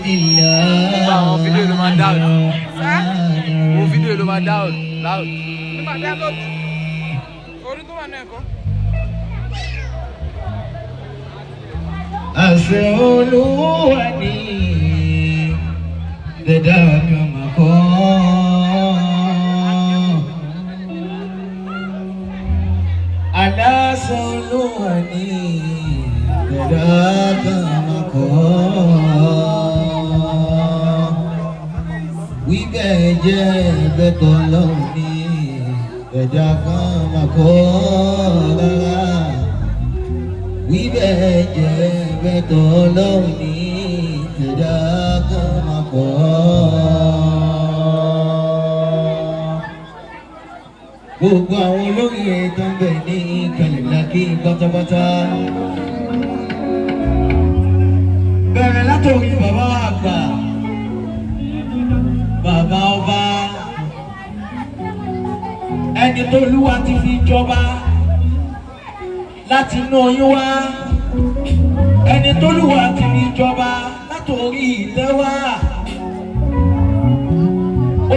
Gbogbo àwọn fídíò ló máa down. Gbogbo fídíò ló máa down loud. Ní máa download. Orí tó wà náà kọ́. Àṣẹ Olúwa ni dẹ̀dá kan máa kọ́. Aláṣẹ Olúwa ni dẹ̀dá kan máa kọ́. Wí bẹ́ẹ̀ jẹ́ bẹ́tọ̀ lọ́hùn ní dẹ̀dá kan máa kọ́ rárá. Wí bẹ́ẹ̀ jẹ́ bẹ́tọ̀ lọ́hùn ní dẹ̀dá kan máa kọ́. Gbogbo àwọn olóyè tó ń bẹ ní ìkàlẹ̀ lákì pátápátá. Bẹ̀rẹ̀ látòrí bàbá àgbà, bàbá ọba, ẹni tó Olúwa ti fi jọba láti inú oyún wá, ẹni tó Olúwa ti fi jọba látòrí ìtẹ́ wá.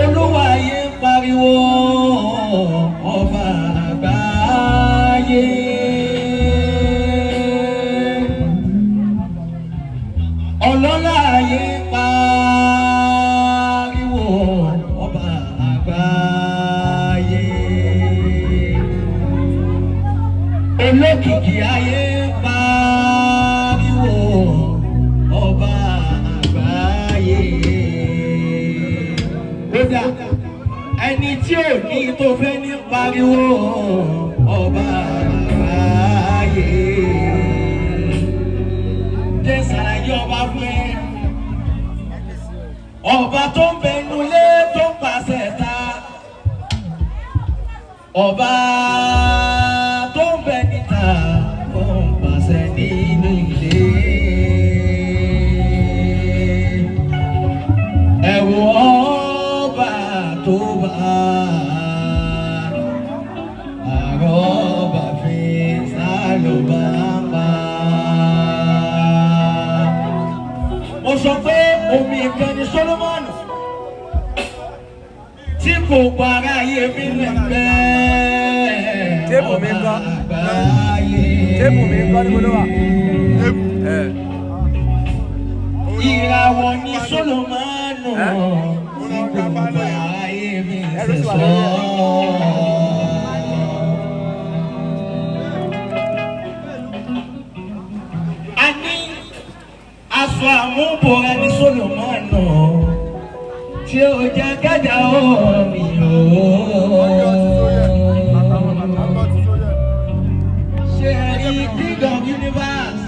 Olúwa yé ń pariwo ọba àgbáyé. Ọlọ́lá yé ń pariwo ọba àgbáyé. Olókìkí ayé ń pariwo ọba àgbáyé. Kódà ẹni tí ò ní tó fẹ́ ní pariwo ọba àgbáyé. Jẹ́ ṣàlàyé ọba fún ẹ. Ọba tó ń bẹnu lé tó ń pàṣẹ ta. Ọba tó ń bẹ níta tó ń pàṣẹ nínú ilé. Ẹ̀rù ọba tó bá àrọ́bà fi sálọ̀bà pa. Mo sọ pé omi kan ni Solomoni tí kò para ayé mi lẹ́gbẹ̀ẹ́. Téèpù mi ńkọ́? Ọba àgbáyé. Téèpù mi ńkọ́ níbo ló wà? Ìràwọ̀ ni Solomoni tí kò para ayé mi sẹ̀sọ́. A ní aṣọ àmúbọ̀ra ní Solomoni tí ó jẹ́ kájà omi o. Ṣé ẹ rí King of Universe?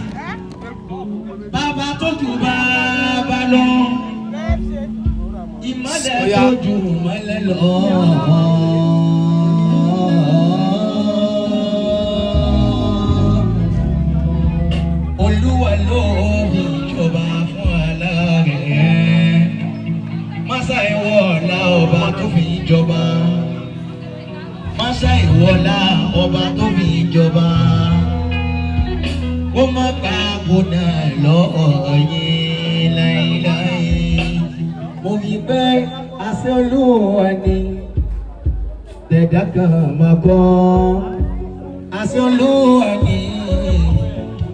Bàbá tó ju bàbá lọ. Ìmọ́lẹ̀ tó ju ìmọ́lẹ̀ lọ. Olúwa ló fi ìjọba fún aláàrẹ̀. Mọ́sá ìwọ ọ̀la ọba tó fi jọba. Mọ́sá ìwọ ọ̀la ọba tó fi jọba. Kó má pa kódà lọ́wọ́ yín láíláí. Mo fi pé àṣẹ Olúwa ni dẹ̀dá kan máa kọ́. Àṣẹ Olúwa ni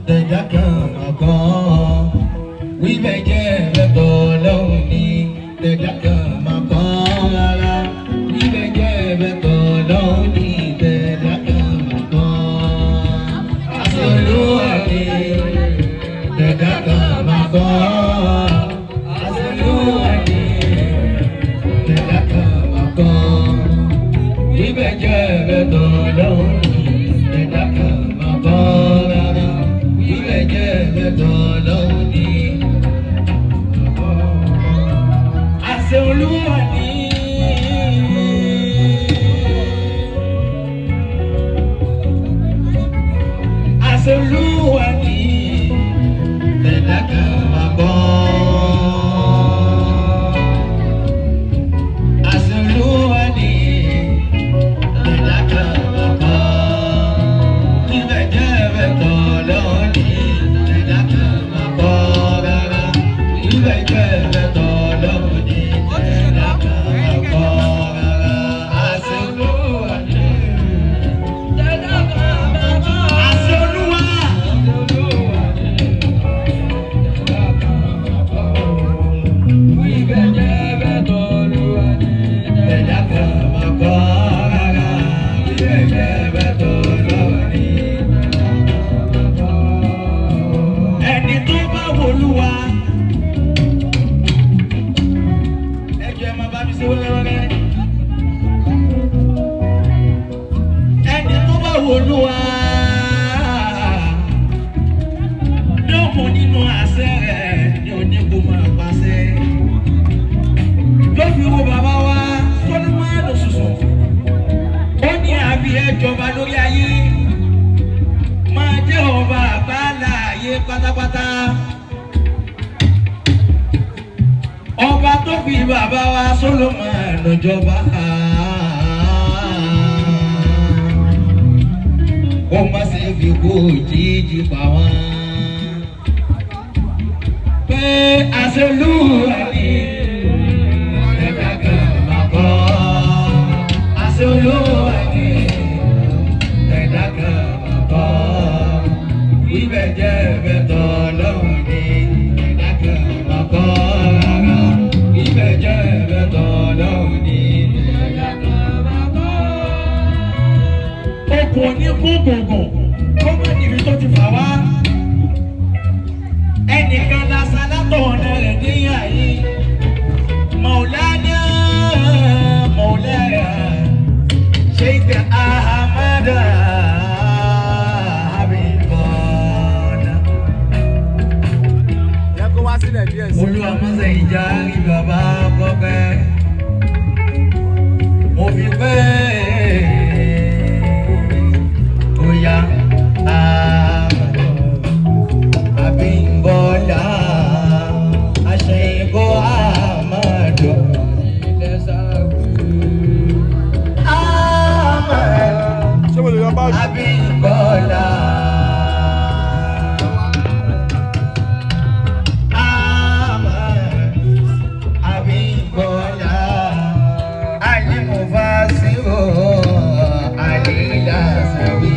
dẹ̀dá kan máa kọ́. Wíbẹ̀ jẹ́ bẹ́tọ̀ lọ́hùn ni dẹ̀dá kan máa kọ́ rárá. Wíbẹ̀ jẹ́ bẹ́tọ̀ lọ́hùn ni dẹ̀dá kan máa kọ́. Àṣẹ Olúwa ni dẹ̀dá kan máa kọ́. Àṣẹ Olúwa ni dẹ̀dá kan máa kọ́. Wíbẹ̀ jẹ́ bẹ́tọ̀ lọ́hùn ni dẹ̀dá kan máa kọ́ rárá. Wíbẹ̀ jẹ́ bẹ́tọ̀ lọ́hùn ni. Àṣẹ Olúwa ni. Àṣẹ Olúwa ni. Dẹ̀dá kan máa gbọ́. Àṣẹ Olúwa ni. Dẹ̀dá kan máa gbọ́. Níbẹ̀ jẹ́ bẹ̀tọ̀ lọ́wọ́ ni. Dẹ̀dá kan máa gbọ́ rárá. Níbẹ̀ jẹ́. Ọba tó fi bàbá wa Solomon jọba. Kó má ṣe fi kú òjijì pa wọ́n. Pé àṣelúwa ni ẹ̀ka kan máa kọ́. Àṣelúwa ni ẹ̀dá kan máa kọ́. Ibẹ̀ jẹ́ ẹ̀bẹ̀ tọ́lọ́hun ni ẹ̀dá kan máa kọ́ rárá. Ibẹ̀ jẹ́ ẹ̀bẹ̀ tọ́lọ́hun ni ẹ̀dá kan máa kọ́. Okùn ní kún gbùngbùn kó má níbi tó ti fà wá. Ẹnìkan lásán látọ̀ ọ̀nà rẹ̀ níyà yìí. Mọ̀lánà Mọ̀lára Sheikh Ahmad Abimbola. Jẹ́ kó wá sílẹ̀ díẹ̀ sí. Olúwa mọ́sẹ̀ ìjà rí bàbá kọ́pẹ́. Mo fi pẹ́ bóyá Abímbọ́lá Àṣeyìnbó Ahmadu. Ahmad Ṣé mo lè yọ báàgì? Abímbọ́lá. Ahmad Abímbọ́lá. Alimufasiru Alilasawi.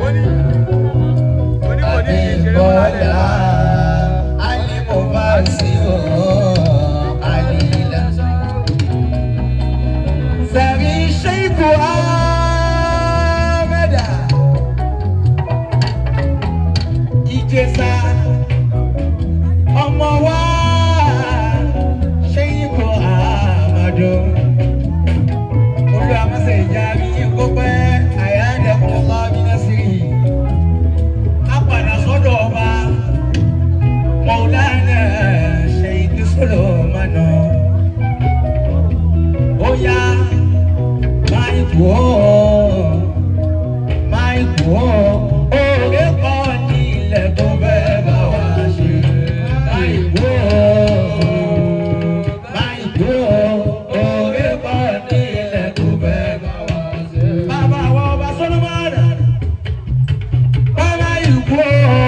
Ó ní kò ní ìṣeré mọ́ lálẹ́. Abímbọ́lá. Alimufasiru Alilasawi. Sẹ̀rí Ṣéìkù Ahmeda. Ìjẹ̀ṣà ọmọ wa Ṣéìkù Ahmadu. Olúwa mọ́sẹ̀ ìjà rí kó pẹ́ àyájẹ́kùnlá bínásírì. Ká padà sọ́dọ̀ ọba Mọ̀lánà Ṣèyí Sólómọ́nà. Ó yá máìkù ó máìkù ó òré kọ́ ní ilẹ̀ tó fẹ́ bá wa ṣe. Máìkù ó máìkù ó òré kọ́ ní ilẹ̀ tó fẹ́ bá wa ṣe. Bàbá wa ọba Sólómọ́nà bàbá ìkú ó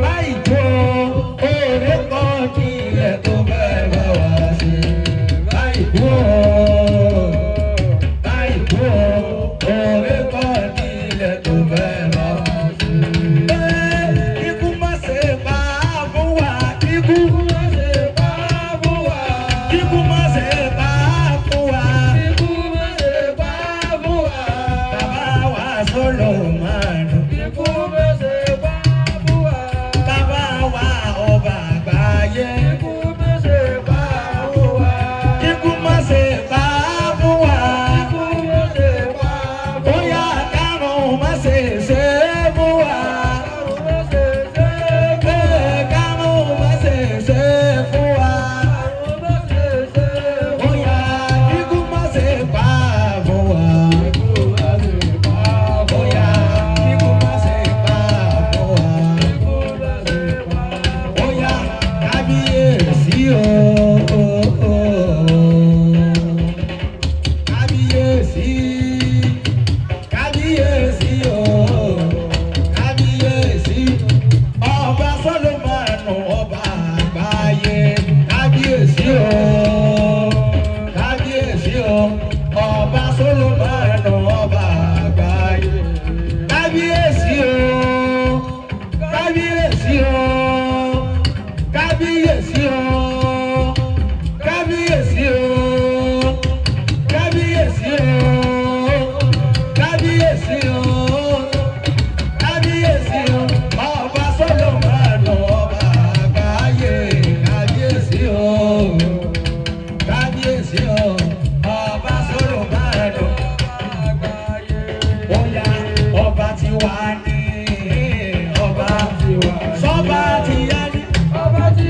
máìkù ó òré kọ́ ní ilẹ̀ tó fẹ́ bá wa ṣe. Máìkù ó. Àìkú oore kọ́ ní ilẹ̀ tó fẹ́ lọ. Ikú má ṣe pa á fún wa. Ikú má ṣe pa á fún wa. Ikú má ṣe pa á fún wa. Ikú má ṣe pa á fún wa. Bàbá wa Sólómọ́nù. Ikú má ṣe pa á fún wa. Bàbá wa ọba àgbáyé. Ikú má ṣe pa á fún wa. Ikú má ṣe pa á fún wa. Ikú má ṣe pa á fún wa. Bóyá kárùn-ún má ṣe ṣe é fún wa. Kárùn-ún má ṣe ṣe é fún wa. Kárùn-ún má ṣe ṣe é fún wa. Kárùn-ún má ṣe ṣe é fún wa. Bóyá ikú má ṣe pa á fún wa. Ikú má ṣe pa á fún wa. Bóyá ikú má ṣe pa á fún wa. Ikú má ṣe pa á fún wa. Bóyá kábíyèsí o. Kábíyèsí, kábíyèsí o, kábíyèsí, ọba Sólómọ́nù ọba àgbáyé, kábíyèsí o, kábíyèsí o, ọba Sólómọ́nù ọba àgbáyé, kábíyèsí o, kábíyèsí o, kábíyèsí o, kábíyèsí o kábíyèsí o kábíyèsí o kábíyèsí o ọba Sólómọ́nù ọba àgbáyé kábíyèsí o kábíyèsí o ọba Sólómọ́nù bóyá ọba ti wà ní ọba sọba ti yá ní sọba ti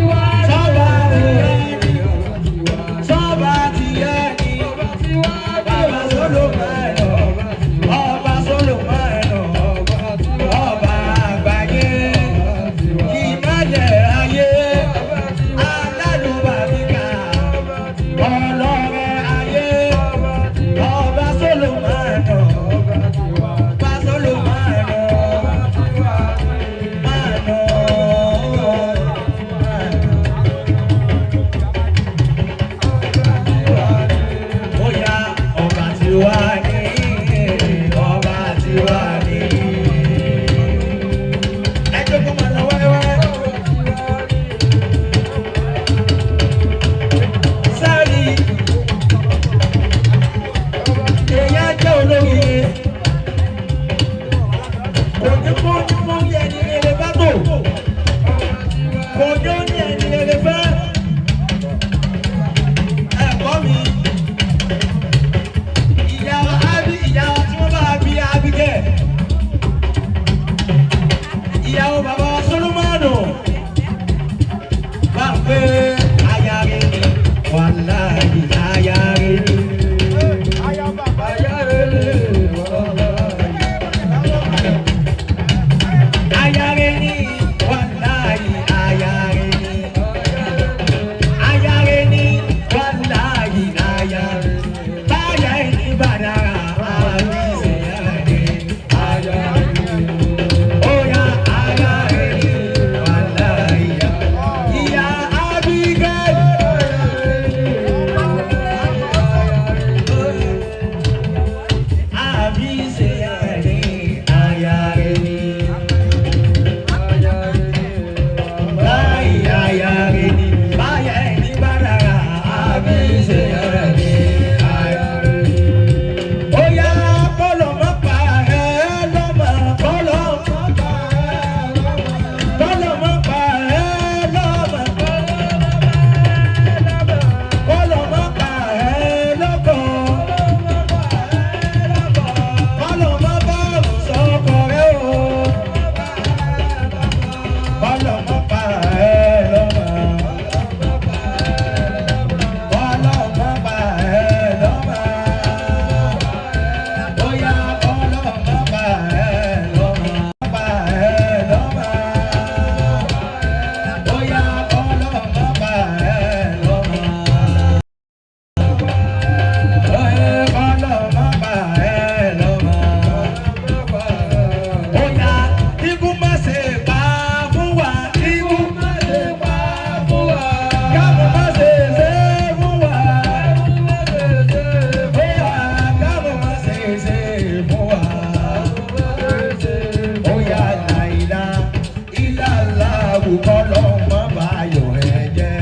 Kọ́lọ́hún má bàyọ̀ ẹ jẹ́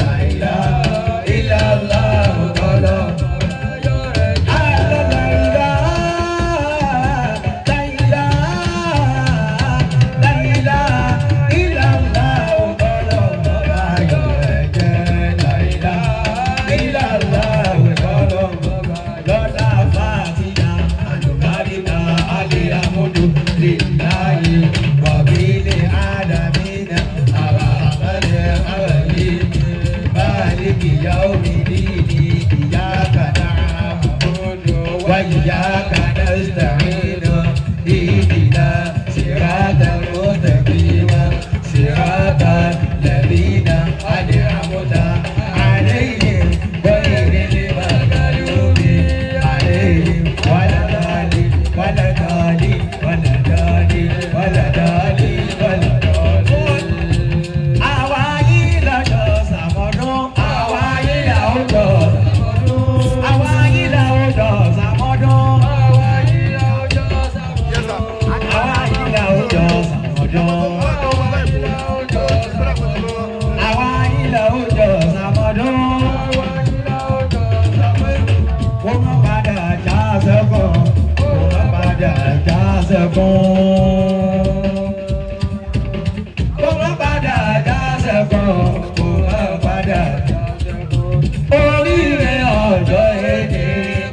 láìlá ìlàlá kọ́lọ́. وإياك نستعين اهدنا صراط المستقيم صراط الذين أنعمت عليهم غير المغضوب عليهم ولا الضالين ولا الضالين ولا الضالين ولا الضالين ولا الضالين. Àwa yìí lọ́jọ́ sàmọ́dún, àwa yìí làwùjọ sàmọ́dún, àwa yìí làwùjọ sàmọ́dún. Àwa yìí làwùjọ sàmọ́dún. Àwa yìí làwùjọ sàmọ́dún. Kó má padà já sẹ́kọ̀ọ́, kó má padà já sẹ́kọ̀ọ́. Kó má padà já sẹ́kọ̀ọ́, kó má padà já sẹ́kọ̀ọ́. Oríire ọjọ́ èdè,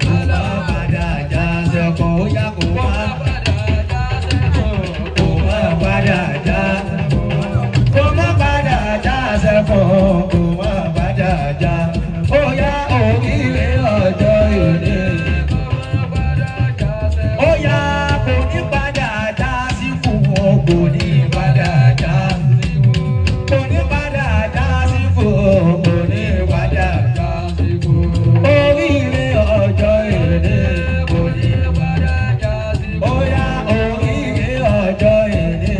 kó má padà já sẹ́kọ̀ọ́. Ó yá kó má kó má padà já kó má padà já sẹ́kọ̀ọ́, kó má padà já. Ó yá oríire ọjọ́ èdè. Ó yá kò ní padà já síkú o, kò ní padà já. Kò ní padà já síkú o, kò ní padà já síkú. Oríire ọjọ́ èdè kò ní padà já síkú. Ó yá oríire ọjọ́ èdè.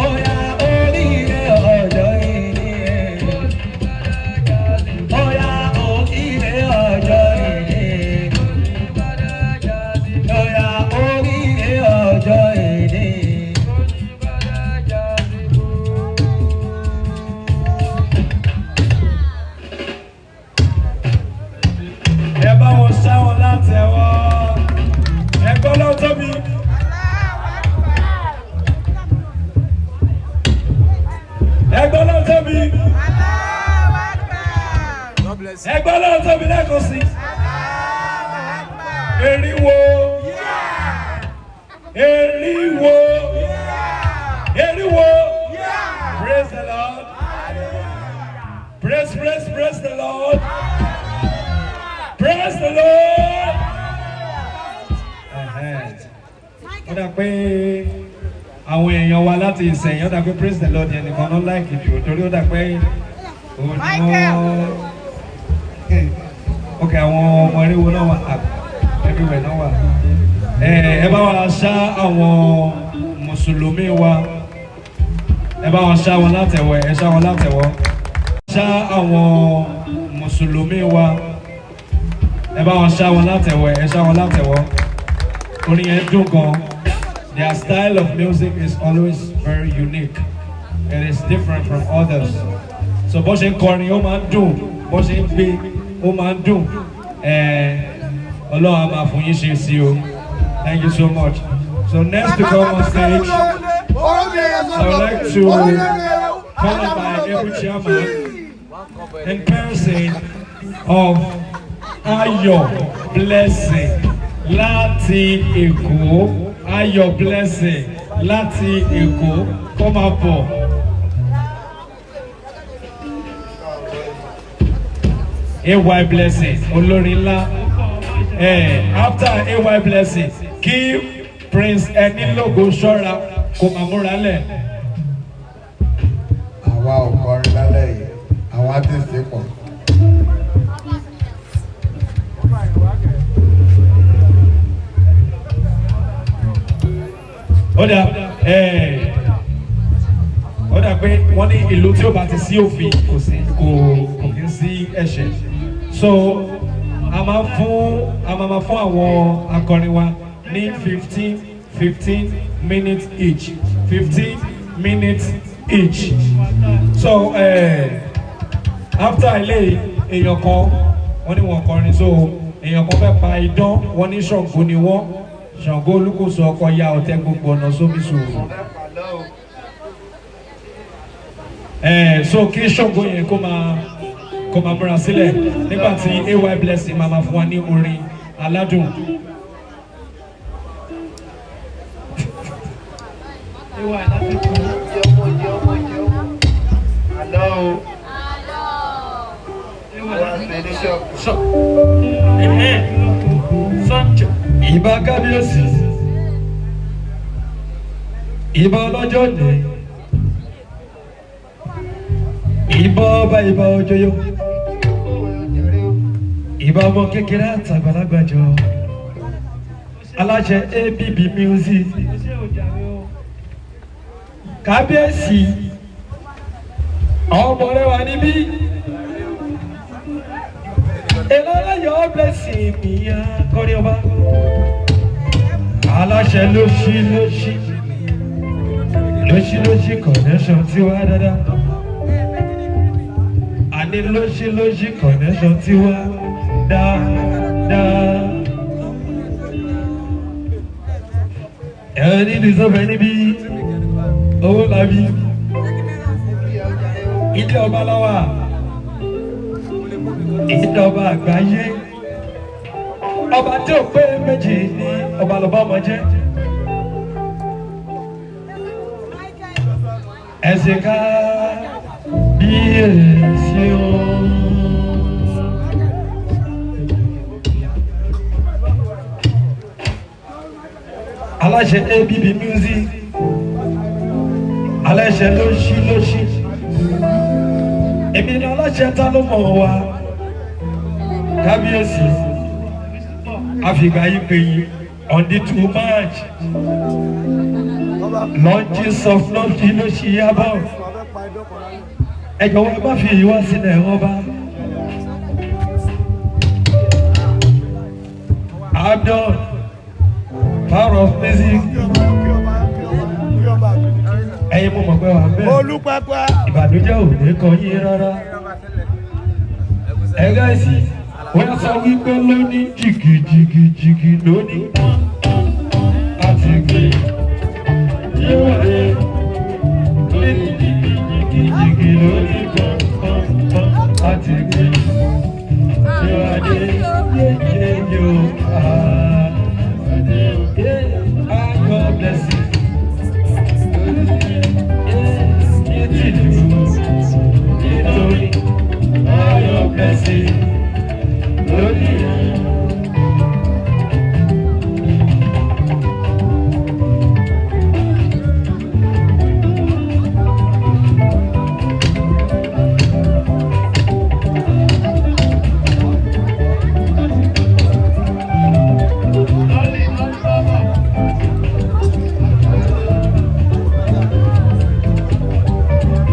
Ó yá oríire ọjọ́ èdè. Ó yá oríire ọjọ́ èdè. Ó yá oríire ọjọ́ èdè. Ẹ bá wọn ṣá wọn látẹ̀wọ́. Ẹ gbọ́ lọ́wọ́ tóbi. Ẹ gbọ́ lọ́wọ́ tóbi. God bless you. Ẹ gbọ́ lọ́wọ́ tóbi lẹ́ẹ̀kan sí. Eriwo. Eriwo. Eriwo. Praise the Lord. Praise, praise, praise the Lord. Praise the Lord. Ó dà pé àwọn èèyàn wa láti Ìsẹ̀yìn, ó dà pé praise the Lord yẹn nìkan ló like jù torí ó dà pé òun ni wọ́n. Ok, àwọn ọmọ eriwo náà wà, everywhere náà wà. Ẹ bá wa ṣá àwọn mùsùlùmí wa, ẹ bá wọn ṣá wọn látẹ̀wọ́, ẹ ṣá wọn látẹ̀wọ́. Ṣá àwọn mùsùlùmí wa, ẹ bá wọn ṣá wọn látẹ̀wọ́, ẹ ṣá wọn látẹ̀wọ́. Orin yẹn dùn gan. Their style of music is always very unique. It is different from others. So bó ṣe ń kọrin ó máa ń dùn, bó ṣe ń gbé ó máa ń dùn. Ọlọ́run á máa fún yín ṣe sí o. Thank you so much. So next to come on stage, I would like to call on my able chairman in person of Ayọ̀ Blessing láti Èkó. Ayọ̀ Blessing láti Èkó, kó máa bọ̀. AY Blessing, olórin ńlá. After AY Blessing, kí Prince Ẹnilógo ṣọ́ra kó máa múra lẹ̀. Àwa ò kọrin lálẹ́ yìí, àwọn artist pọ̀. Ó dà ó dà pé wọ́n ní ìlú tí ó bá ti sí òfin kò sí kò kí ń sí ẹ̀ṣẹ̀. So a máa fún àwọn akọrin wa ní 15 15 minutes each, 15. minutes each. So after ilé, èèyàn kan wọ́n ní wọ́n kọrin, so èèyàn kan fẹ́ pa idán. Wọ́n ní Ṣàngó ni wọ́n, Ṣàngó Olúkòso, ọkọ̀ ya ọ̀tẹ̀ gbogbo ọ̀nà sómi sòrò. So kí Ṣàngó yẹn kó máa múra sílẹ̀ nígbà tí AY Blessing máa fún wa ní orin aládùn. AY láti kú. Àlọ́ o. AY Wá láti sí ní ṣọ́ọ̀bù. So, ìbà kábíyèsí, ìbà ọlọ́jọ́ ní, ìbà ọba, ìbà òjòyò, ìbà ọmọ kékeré àtàgbàlagbà jọ, aláṣẹ ABB Music, Ó ṣe òjàre o. kábíyèsí, àwọn ọmọ rẹ wà níbí. Èlò Blessing mi akọrin ọba, aláṣẹ lóṣì lóṣì lóṣì lóṣì connection tiwa dáadáa, àní lóṣì lóṣì connection tiwa dáadáa. Ẹni ní sọfẹ níbí owó làbí ilé ọba lọ́wọ́, ìjọba àgbáyé, ọba tí ò pé méjì ní ọba lọ́ba ọmọ jẹ́. Ẹ̀sìn ká bí èsì o. Aláṣẹ ABB Music, aláṣẹ lóṣì lóṣì, èmi ni aláṣẹ. Ta ló mọ̀ wá? Kábíyèsí, àfìgbà yìí pé yín on the 2 March, launches of lóṣì lóṣì album. Ẹ jọ̀wọ́, ẹ má fi ìwá sílẹ̀, ọba. Abdul, power of music, ẹ̀yin mo mọ̀ pé wà bẹ́ẹ̀. Olùpẹpẹ. Ìbànújẹ́ ò ní kọ yín rárá. Ẹ̀rẹ́ sì wọ́n sọ wípé lóní jìgìjìgìjìgì, lóní àti gbé yíwọ̀de, lóní jìgìjìgìjìgì, lóní pọ́npọ́npọ́n àti gbé yíwọ̀de yéyé o. Ayọ̀ Blessing nítorí ayọ̀ Blessing lórí.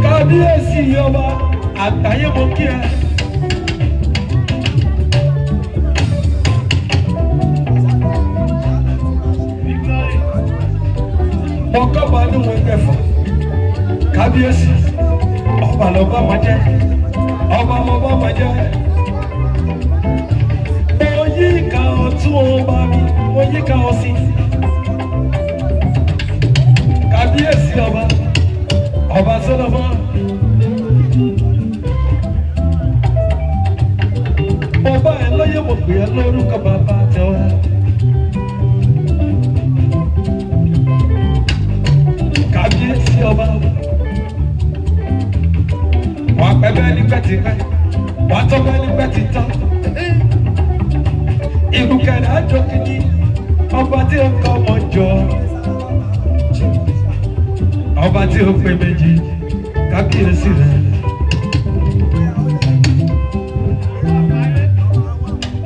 Kábíyèsí ọba àgbáyé, mo kí ẹ. Mo kọ́ba níwọ̀n ẹgbẹ̀fà, kábíyèsí ọba lọ́ba máa jẹ́, ọba lọ́ba máa jẹ́. Mo yí ìka ọ̀tún ọba mi, mo yí ìka òsì. Kábíyèsí ọba, ọba Solomon. Mo bá ẹ lóye, mo pè é lórúkọ bàbá tẹwa. Kábíyèsí ọba, wà á pẹ́ bẹ́ẹ̀ ní pẹ́tipẹ́, wà á tọ́ bẹ́ẹ̀ ní pẹ́titọ́. Ìrùkẹ̀rẹ̀ àjọkìní, ọba tí ó kọ́ ọmọ jọ, ọba tí ó pé méjì, kábíyèsí rẹ̀.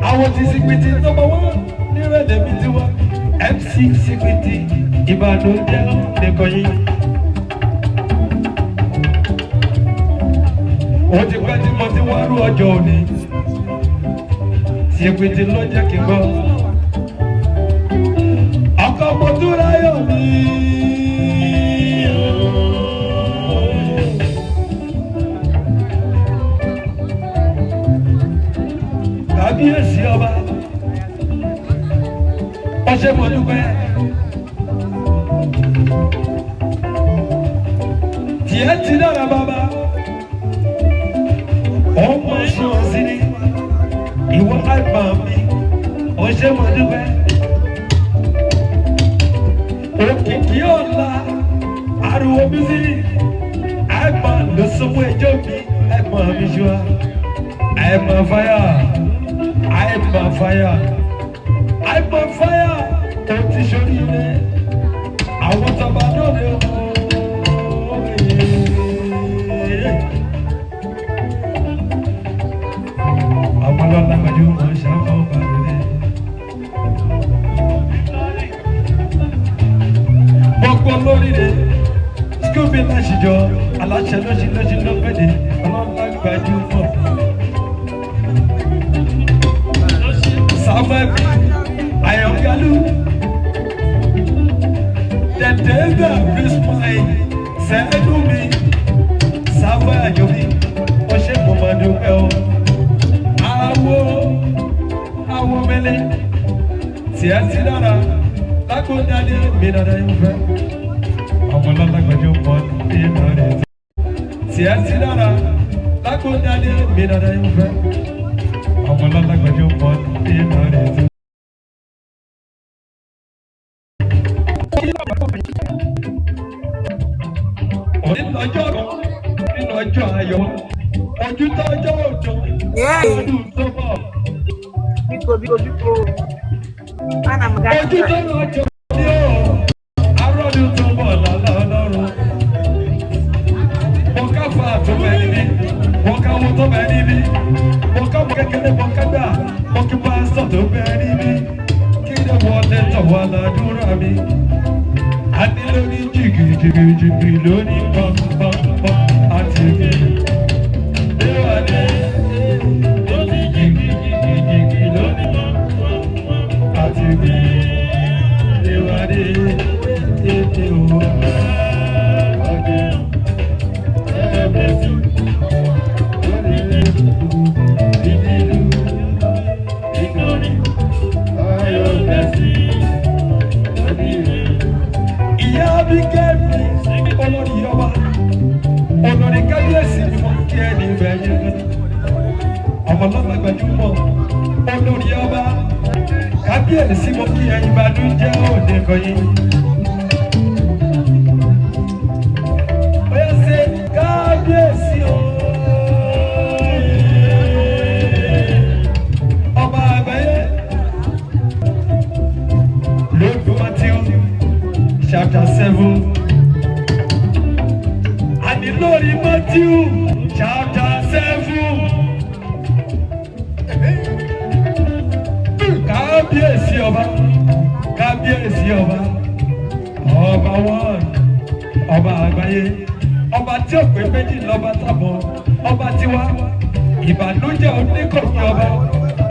Àwọn ti Sípìtì number one nírẹ̀lẹ̀ mi ti wá, MC Sípìtì, ìbànújẹ́ nìkan yín. Ó ti pẹ́ tí mo ti wá rú ọjọ́ òní, Sípìtì ló jẹ́ kí n gbọ́. Ọkọ̀ mo tún ráyọ̀ mi. ṣe mo dúpẹ́. Tiẹ̀ ti dára bàbá. Ọmọ ṣan sí ni. Ìwọ àgbà mi. Ó ṣe mo dúpẹ́. Òkìkí ọ̀la. Ariwo mi sí. Àgbà ló sanwó ẹjọ́ mi. Ẹ̀gbọ́n mi ṣúwa. Àìmọ̀ fáyà. Àìmọ̀ fáyà. Àìmọ̀ fáyà. Ó ti ṣoríire. Àwọn tọba náà lè wọ́n. Àwọn ọlọ́lá gbajúmọ̀ ṣàfọ̀ bàrẹ̀. Gbogbo lóríire. Scooby láṣìjọ. Aláṣẹ lọ́ṣì lọ́ṣì lọ́pẹ̀dẹ̀. Ọlọ́lá gbajúmọ̀. Samuel Ayọ̀kálú. Dẹ̀dẹ̀dẹ̀ Bísímọ̀ì sẹ́ẹ̀dù mi. Samuel Ajobi, ó ṣe mo máa dúpẹ́ o. Awo awo mele tiẹ̀ ti dára lágbóńdálé mi dáadáa yóò fẹ́. Ọmọlọ́lá gbajúmọ̀ ní ìmọ̀ràn tiẹ̀ ti dára lágbóńdálé mi dáadáa yóò fẹ́. Ọmọlọ́lá gbajúmọ̀ ní ìmọ̀ràn tí. Nínú ọjọ́ nínú ọjọ́ ayọ̀ ojú tọ́jọ́ òjò ọdún tó bọ̀. Biko, biko, biko. Ana m Ojú tó lọ́jọ́ ní o, arọ́dún tó bọ̀ lọ́lọ́ ọlọ́run. Mo ká fa tó bẹ níbí, mo ká wo tó bẹ níbí, mo ká mọ kékeré mo ká gbà, mo kí pásítọ̀ tó bẹ níbí. Kí ni wọlé tọ̀wọ́ aládùúrà mi? A ní lórí jìgìjìgìjìgì lórí pọ́npọ́npọ́n àti mi. Déwálé lórí jìgìjìgìjìgì lórí pọ́npọ́npọ́n àti mi. Déwálé ètè o. Ìyá Abíkẹ́ mi, olórí ọba, olórí kábíyèsí ni mo kí ẹ ní ibẹ̀ yẹn. Ọmọ ọlọ́lá gbajúmọ̀, olórí ọba, kábíyèsí mo kí ẹ ìbànújẹ́ òde kan yín. Ó yá ṣe kábíyèsí o. Ọba àgbáyé. Luke Matthew chapter 7. Àní lórí Matthew chapter 7. Kábíyèsí ọba, kábíyèsí ọba, ọba one, ọba àgbáyé, ọba tí ò pé méjì lọ́ba tàbọ̀, ọba tiwa, ìbànújẹ́ oníkòkí ọba,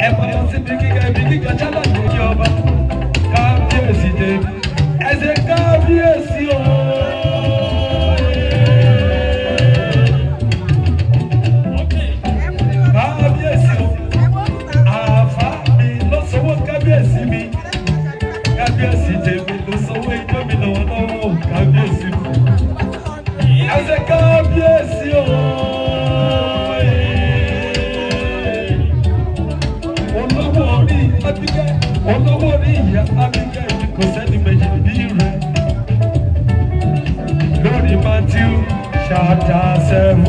ẹ máa lọ síbi gíga ibi gíga ṣáláàjì ní ọba, kábíyèsí tèmi, ẹ ṣe kábíyèsí o. Kábíyèsí o, àáfà mi ló sanwó kábíyèsí mi, kábíyèsí tèmi ló sanwó ijó mi lọ́wọ́lọ́wọ́ o, kábíyèsí mi. Ẹ ṣe kábíyèsí o. Olówó orí Abíkẹ́, olówó orí ìyá Abíkẹ́ mi kò sẹ́ni méjì bí rẹ̀. Lórí Matthew chapter 7,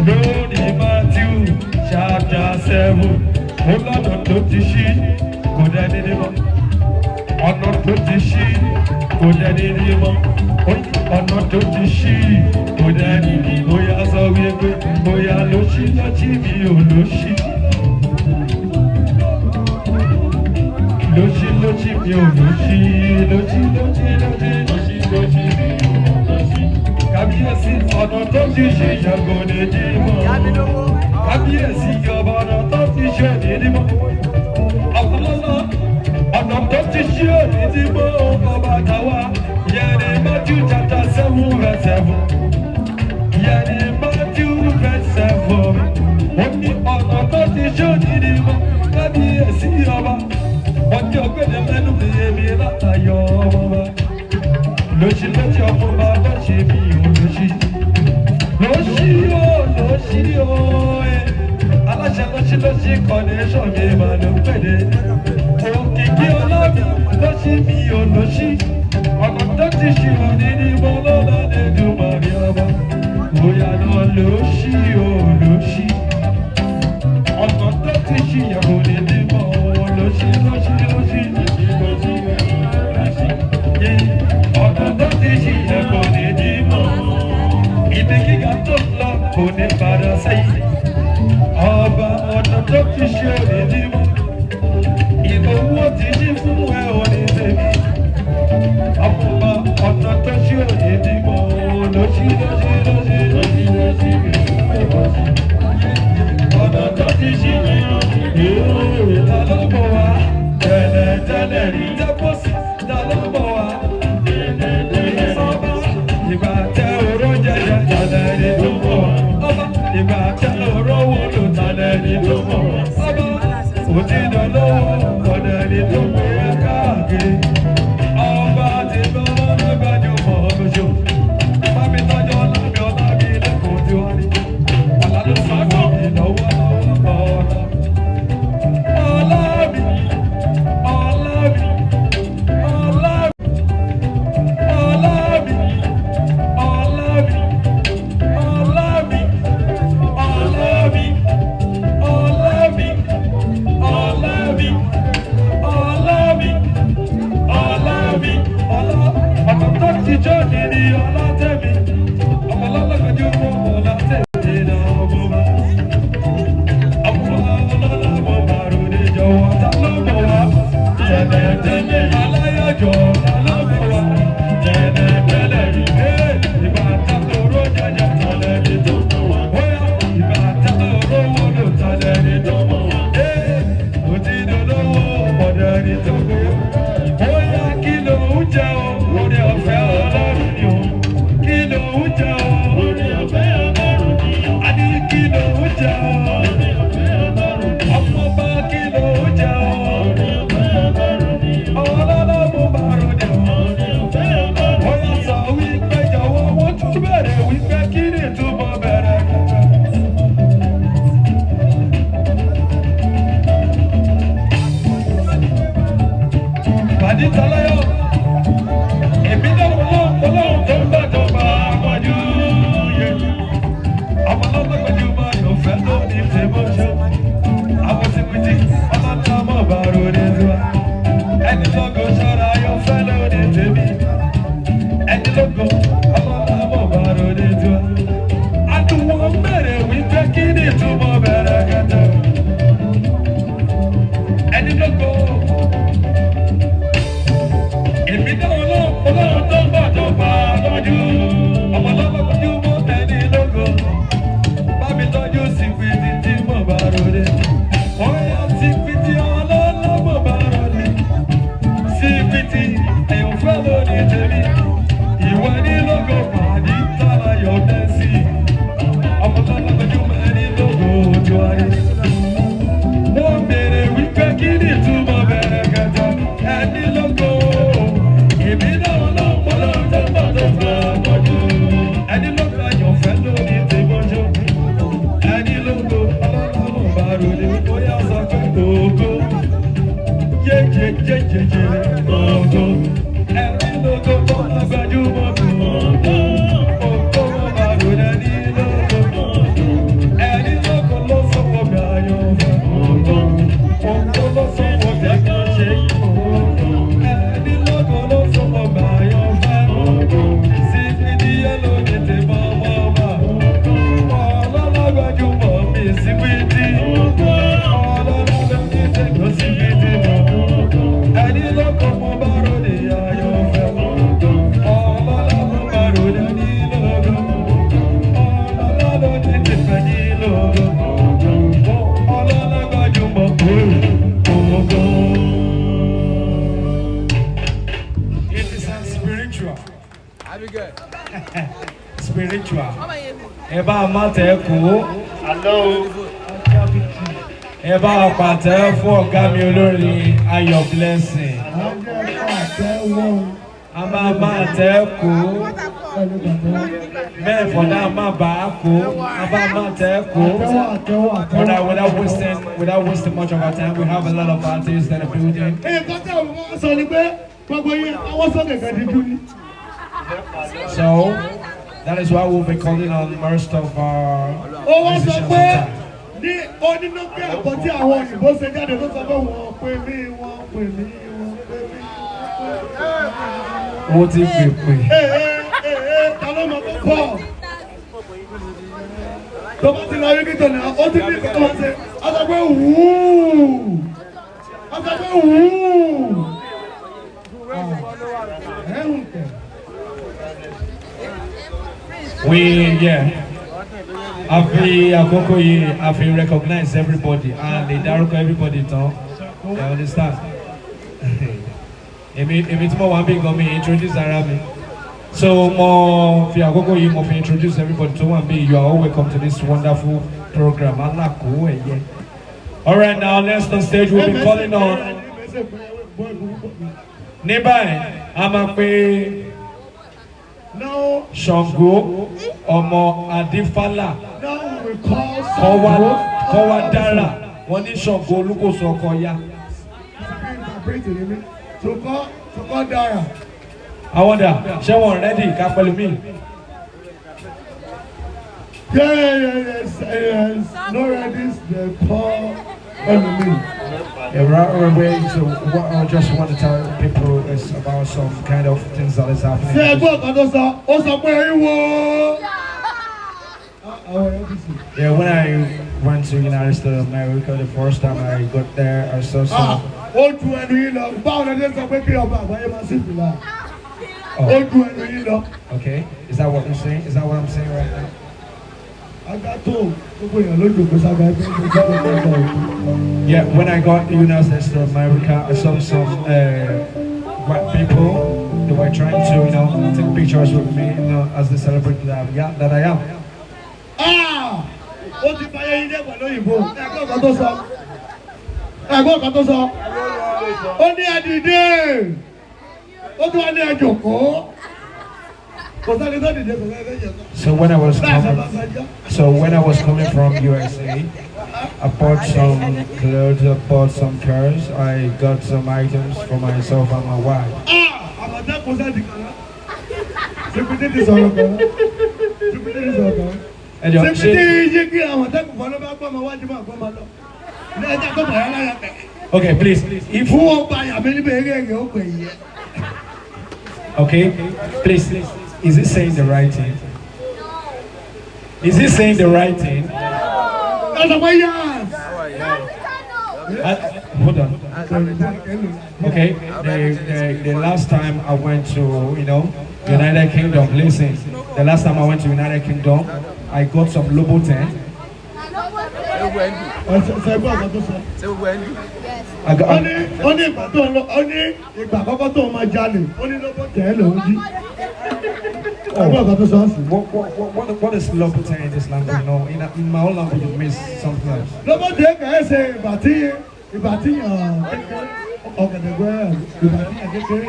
lórí Matthew chapter 7, ó lọ́nà tó ti ṣí kò dẹ́ni ní mọ́. Ọ̀nà tó ti ṣí kò dẹ́ni ní mọ́. Ọ̀nà tó ti ṣí kò dẹ́ni ní mọ́. Bóyá sọ wípé bóyá ló ṣí lọ́ṣí mi ò ló ṣí. Lóṣí lóṣí mi ò lóṣí lóṣí lóṣí lóṣí lóṣí lóṣí mi ò lóṣí. Kábíyèsí ọ̀nà tó ti ṣe yàgò lè dí mọ́. Kábíyèsí ọba ọ̀nà tó ti ṣe òní dí mọ́. Ọ̀pọ̀lọpọ̀ ọ̀nà tó ti ṣe òní dí mọ́ ọba tàwa. Ìyẹn ni Matthew chapter 7 verse 7. Ìyẹn ni Matthew verse 7. Ó ní ọ̀nà tó ti ṣe òní dí mọ́. Kábíyèsí ọba. Ọjọ́ gbẹ̀dẹ̀ mẹ́nu mi èmi lá. Ayọ̀ ọmọ lóṣì lóṣì ọmọ bá lóṣì mi ò lóṣì lóṣì ó lóṣì ó ẹ aláṣẹ lóṣì lóṣì kọ́ndéṣọ̀n mi mà ló pèdè òkìkí ọlọ́mi lóṣì mi ò lóṣì ọkọ̀ tó ti ṣì wọ́n ní ní mo lọ́la lẹ́nu màrí ọba bóyá lọ lóṣì ó lóṣì ọkọ̀ tó ti ṣì yẹ kò ní ní mọ́ lóṣì lóṣì lóṣì lóṣì lóṣì ọ̀nà tó ti ṣì yẹ kò ní ní mọ́ ibi gíga tó lọ kò ní padà sẹ́yìn ọba ọ̀nà tó ti ṣe ò ní ní mọ́ ìgbòho ti ṣí fún ẹ ò ní tèmi ọmọọba ọ̀nà tó ṣe ò ní ní mọ́ lóṣì lóṣì lóṣì lóṣì lóṣì ọ̀nà tó ti ṣí ìròyìn ta ló bọ̀ wá tẹ́lẹ̀ tẹ́lẹ̀ rí tẹ́pọ̀sì ta ló bọ̀ wá sọ́ba ìgbà tẹ oró jẹjẹ tẹ́lẹ̀ rí tó bọ̀ wá ọba ìgbà tẹ oró wọlò tẹ́lẹ̀ rí tó bọ̀ wá ọba òtítọ́ lọ́wọ́ ọ̀dẹ̀ rí tó gbé káàkiri ọba ti lọ́wọ́ lọ́gbàjúmọ̀ ọ̀gbọ̀jọ́ bámi tọ́jú ọlámi ọlámi lẹ́kọ̀ọ́ tí wọ́n ní ọ̀la ló sọ fún mi lọ́wọ́ lọ́wọ́ ọ̀la. Ọlámi, Ọlámi, Ọlámi, Ọlámi, Ọlámi, Ọlámi, Ọlámi, Ọlámi, Ọlámi, Ọlámi, Ọlámi, Ọlá, ọ̀nà tó ti jọ́ ni ni ọlá tẹ̀mí, ọmọ ọlọ́lọ́gbẹ̀dì owó ọlá tẹ̀mí náà mo bá. Kí ló ń jẹ o? Orí ọ̀fẹ́ Ọlọ́run ni o. A ní kí ló ń jẹ o? Ọmọ bá kí ló ń jẹ o? Ọlọ́lá mo bá ròde o. Ó yà sọ wípé jọ̀wọ́ wọ́n tún bẹ̀rẹ̀ wípé kí ni ìtumọ̀ bẹ̀rẹ̀ kẹ̀kẹ́. Pàdé Taláyọ̀, èmi náà ọlọ́run tó ń bàjọ́ bá wájú yẹ. Ọmọ ọlọ́gbàjú máa yọ̀ fẹ́ lónìí tí mo ṣe. Àwọn tí ọlọ́dún ọmọ bá ròde tiwa. Ẹni lógo ṣọ́ra yóò fẹ́ lónìí tèmi. Ẹni lógo ọlọ́dún ọmọ bá ròde tiwa. Àdùnwọ̀n bẹ̀rẹ̀ wípé kí ni ìtumọ̀ bẹ̀rẹ̀ kẹtẹ. Ẹni lógo. Èmi náà ọlọ́run tó ń bọ̀ tó bá lọ́jú. Ọmọ ọlọ́gbàjú mọ́ ẹni lógo. Bá mi tọ́jú sí pìtì tí mo bá ròde. Oya sípìtì ọlọ́lá mo bá ròde. Sípìtì èèyàn fẹ́ lórí tèmi. Ìwọ ní lógo pàdé Táláyọ̀ dẹ́sí. Ọmọ ọlọ́gbàjú mọ́ ẹni lógo ojú ayé. Wọ́n béèrè wípé kí ni ìtumọ̀ bẹ̀rẹ̀ kẹta ẹni lógo. Èmi náà lọ́pọ̀ lọ́jọ́ gbọ́dọ̀ fẹ́ pọ̀jù. Ẹni lógo àyànfẹ́ lórí tèmọ́jọ́. Ẹni lógo ọlọ́lọ́mọ̀ bá ròde bóyá sọ pé ògo. Yéyéyéyéyé ògo. Ẹni lógo tó máa gbajúmọ̀ bí ògo. Ògo mọ̀ bá ròde ẹni lógo. Ẹni lógo ló sọ̀kọ̀ bí àyànfẹ́. Ògo ló sọ̀kọ̀ bí àkànṣe. Ẹni lógo ló sọ̀kọ̀ bí àyànfẹ́. Síbi yẹ́lò ní tèmọ́ mọ́ bá. Ọlọ́lágbájúmọ̀ mi síbítì. Ọlọ́lá ní tèmọ́ síbítì mọ́. Ẹni lógo mo bá ròde àyànfẹ́. Ọlọ́lá mo bá ròde ní lógo. Ọlọ́lá ló ní tèmọ́ ní lógo. Ọlọ́lágbájúmọ̀ ògo. It is a spiritual. Abigail. Spiritual. Ẹ bá a má tẹ̀ kó. Ẹ bá a pàtẹ́ fún ọ̀gá mi olórin Ayọ̀ Blessing. pàtẹ́wọ́ o. A máa máa tẹ́ kó. Ẹ lè pàtẹ́wọ́. Mẹ́fọ̀ náà má bàa kó. A bá máa tẹ́ kó. Àtẹ́wọ́, àtẹ́wọ́, àtẹ́wọ́. Without wasting much of our time, we have a lot of artists in the building. Nǹkan tí àwọn ọmọ sọ ni pé gbogbo yín àwọn sókè kan díjú ni. So that is why we'll be calling on most of our Ó wá sọ musicians pé on time. ní onínúkẹ́ ẹ̀kọ́ tí àwọn òyìnbó ṣe jáde ló sọ pé wọ́n pè mí, wọ́n pè mí, wọ́n pè mí. Wọ́n ti pè pè. Ee ee, ta ló mọ tó pọ̀? Tó bá ti lọ rí nítorí náà, ó ti ní ìkọ́ tó wọ́n ṣe. A sọ pé wúù. A sọ pé wúù. Ẹ̀hún kẹ̀. We, yeah. A fi àkókò yìí, a fi recognize everybody and lè dárúkọ everybody tán. You understand? Èmi tí mo wà ń bí gan mi introduce ara mi. So mo fi àkókò yìí, mo fi introduce everybody tó wà ń bí. You are all welcome to this wonderful program. Alákòó ẹ̀yẹ. All right, now next on stage we'll be calling on. Ní báyìí, a máa pe Now, Ṣàngó ọmọ Adífálà. now we call Kọ́wá kọ́wá dára, wọ́n ní Ṣàngó Olúkòso ọkọ̀ ya. To call Dara. Àwọn dà, ṣé wọ́n ready ká pẹ̀lú mi? Yeah, yes. No ready, they call enemy. Yeah, right away, so what I just want to tell people is about some kind of things that is happening. Ṣé ẹgbẹ́ ọ̀kan tó sọ? Ó sọ pé ìwọ. Àwọn èèyàn ti sùn. Yeah, when I went to United States of America, the first time I got there, I saw Ah, some. ó ju ẹnu yín lọ. Báwo ni ẹ ṣe sọ pé kí ọba àgbáyé máa sì fìlà? Ó Oh, ju ẹnu yín lọ. okay. Is that what you're saying? Is that what I'm saying right now? Aga tó gbogbo èèyàn ló jòkó sága ẹgbẹ́ tó gbogbo ẹgbẹ́ òkú. Yeah, when I got to United States of America, I saw some white people. They were trying to take pictures with me as they celebrate that, yeah, that I am. Ah! Ó ti báyé yín jẹ́ pẹ̀lú òyìnbó. Ẹgbẹ́ ọ̀kan tó sọ. Ẹgbẹ́ ọ̀kan tó sọ. Ó ní ẹ dìde. Ó tún wá ní ẹ jòkó. Kò sẹ́ni tó dìde, kò sẹ́ni tó jòkó. So when I was Láìsẹ̀ coming, bá sẹ́jọ́. so when I was coming from USA, I bought some clothes, I bought some cars, I got some items for myself and my wife. Ah! Àmọ̀tẹ́kùn sẹ́ni kan náà. Ṣèpítì ti sọ̀rọ̀ kan náà. Ṣèpítì ti sọ̀rọ̀ kan náà. Ẹ jọ̀ọ́, Ṣèpítì yí kí àmọ̀tẹ́kùn fọ́ ló bá gbọ́ ọmọ wájú máa gbọ́ ọmọ lọ. Ní ẹja tó bọ̀ yẹn lára tẹ̀. Okay, please, if Fún ọgbà àyàmí níbi eré èrè ó pè yẹ. Okay, please, is he saying the right thing? Is he saying the right thing? Ẹ sọ pé yes. Hold on. Okay, the last time I went to United Kingdom, listen, the last time I went to United Kingdom, I got some Louboutin. Ṣé gbogbo ẹ̀ ń dùn? Ṣe gbọ́ ọ̀kan tó sọ. Ṣé gbogbo ẹ̀ ń dùn? I got, Ó ní ìgbà tó ń lọ, ó ní ìgbà àkọ́kọ́ tó ń máa jalè, ó ní lọ́pọ̀ tẹ̀ ẹ́ lòún jí. Ẹgbẹ́ ọ̀kan tó sọ ọ́ sí. What is Louboutin in this language? In my own language, it means something else. Lọ́pọ̀ tẹ̀ kẹ́ ẹ́ ṣe ìgbà tí yàn kékeré ọ̀gẹ̀dẹ̀gbẹ́ ìgbà tí yàn kékeré.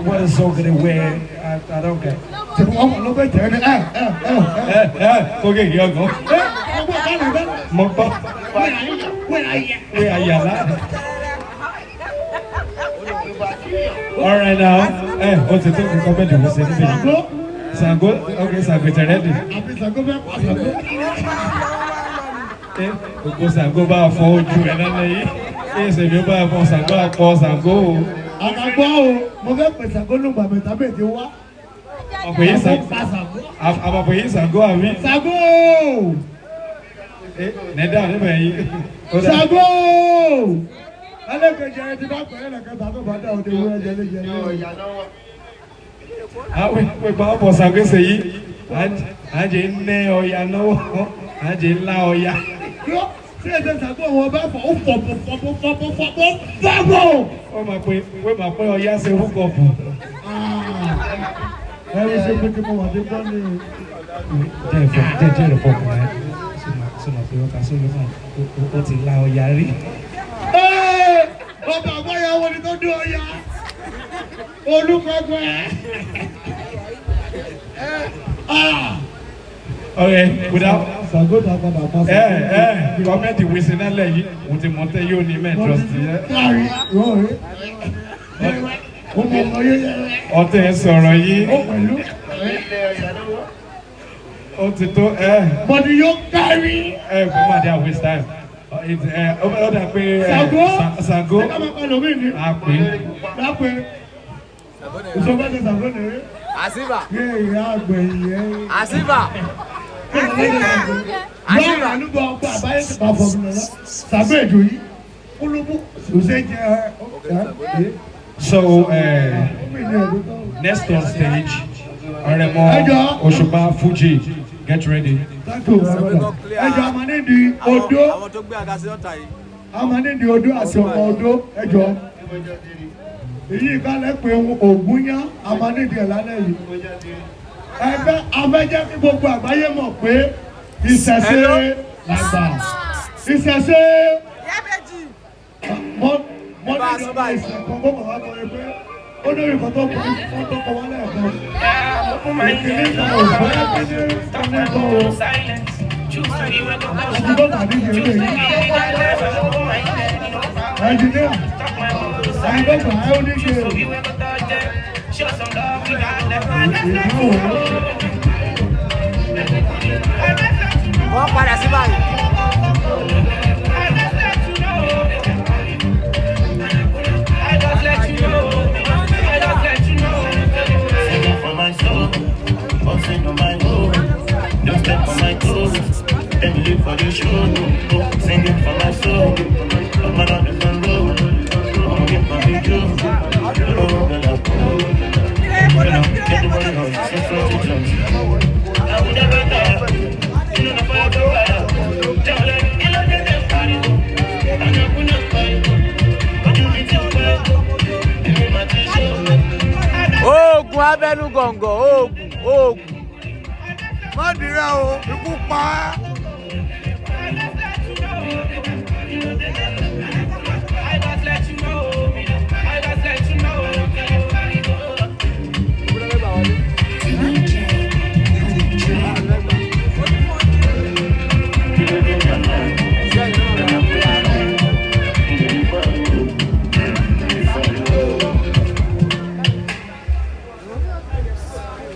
What is so gonna wear? I don't get. Ṣé wọ́n mọ̀ lọ́pọ̀ tẹ̀ ẹ́ ní ẹ̀ ẹ̀ ẹ̀ ẹ̀. Okay, you go. Ẹ ọgbọ́n kan lè bẹ́ẹ̀. Mo gbọ́. Wẹ́n ayà. Wait, ayala. All right now. O ti tó kí comedy wo ṣe níbi. Ṣàngó. Ṣàngó, okay, Ṣàngó ti ready. Àbí Ṣàngó fẹ́ pa Ṣàngó. Gbogbo Ṣàngó bá fọ ojú ẹ̀ lálẹ́ yìí. Ṣèmi bá fọ Ṣàngó àpọ̀ Ṣàngó o. Àgàgbọ́ o, mo fẹ́ pè Ṣàngó lùgbà mẹ́ta bẹ́ẹ̀ ti wá. Ọ̀pọ̀ yìí Ṣàngó. Pa Ṣàngó. Àpapọ̀ yìí Ṣàngó àmì. Ṣàngó! Nẹ́dá níbẹ̀ yìí. Ó dà. Ṣàngó! Ẹlẹ́kẹ̀jẹ̀ ẹ ti bá pẹ̀lú ẹ̀kẹta tó bá dá òde wúrẹ́ jẹ léjẹ lé. Àwọn ìpè ọ̀pọ̀ Ṣàngó ṣe yìí. À ń jẹ́ ń ọya lọ́wọ́. À ń jẹ́ ńlá ọya. Yọ sí ẹsẹ̀ Ṣàngó wọn bá fọ̀ ó fọ̀bọ̀ fọ̀bọ̀ fọ̀bọ̀ fọ̀bọ̀ fọ̀bọ̀. Wọ́n máa pé ọya ṣe húkọ̀pù. Ẹ ẹ ṣe pé kí mo wà dé gbọ́ ni. Jẹ́ ìfọ̀ jẹ́ jẹ́ ìfọ̀ ọkùnrin sọ̀nà pé ọkà sóyún náà ó ti la ọya rí. Ee, ọba àgbáyà wo ni tó dún ọya? Olúpẹpẹ. Okay, without Ṣàngó ta padà pa Comedy wíṣí nálẹ̀ yìí, mo ti mọ̀ tẹ́ yóò ní mẹ́ trust yẹ. Kárí rọ̀ọ̀rẹ́. Ó mọ ọmọ yẹn. Ọtẹ sọ̀rọ̀ yìí, Ó pẹ̀lú. ó ti tó ẹ Bọ̀dì yóò kárí. ẹ kò má dé à waste time. Ó dà pé Ṣàngó. Ṣàngó Ṣé ká máa pa lómi ni? a pè é. Lápẹ́. Ìṣọ́gbọ́n ti Ṣàngó nìyẹn. Àsìbà. Yé ìyá àgbẹ̀ yẹn. Àsìbà. Lọ́rọ̀ ànúgbò ọgbà àbáyé ti bá fọ̀ mí lọ́lọ́. Ṣàngó èdò yìí. Kúlúbù ṣòṣe jẹ́ ẹ. So next on stage, Aremo Ẹjọ́. Òṣùpá Fuji, get ready. Thank you, my brother. Ẹjọ́ a máa ní di odó. Àwọn tó gbé àga sí ọ̀tà yìí. A máa ní di odó àti ọmọ odó. Ẹjọ́. Èyí ìkálẹ̀ pé ògùn yá a máa ní di ẹ̀ lálẹ́ yìí. Ẹgbẹ́ afẹ́jẹ́ kí gbogbo àgbáyé mọ̀ pé ìṣẹ̀ṣe làgbà. Ìṣẹ̀ṣe mọ mọ ní ìjọba ìṣẹ̀kan kó bàbá kọ ẹ pé ó ní ìkọ́ tó kọ ìfọ́ tó kọ wálé ẹ̀kọ́. Ìkíní kan ò fẹ́ kí ní ní kọ́ o. Àdúgbò tàbí ìṣẹ̀lẹ̀ yìí. Ẹnjìníà, àìgbọ́gbà ẹ ó ní ṣe. Wọ́n padà sí báyìí. Singing for my soul, busting on my own. Don't step on my toes, then live for the show. Singing for my soul, I'm on a different road. I'm get my big job. Oh, girl, I'm cool. You know, get the money on, six foot two jumps. I would never die. You know, the fire go fire. Tell them, you know, get them party. And I could not fight. But you be too well. You be my t-shirt. Oògùn abẹ́nú gọ̀ǹgọ̀ oògùn oògùn. Má dìrẹ́ o, ikú pa á.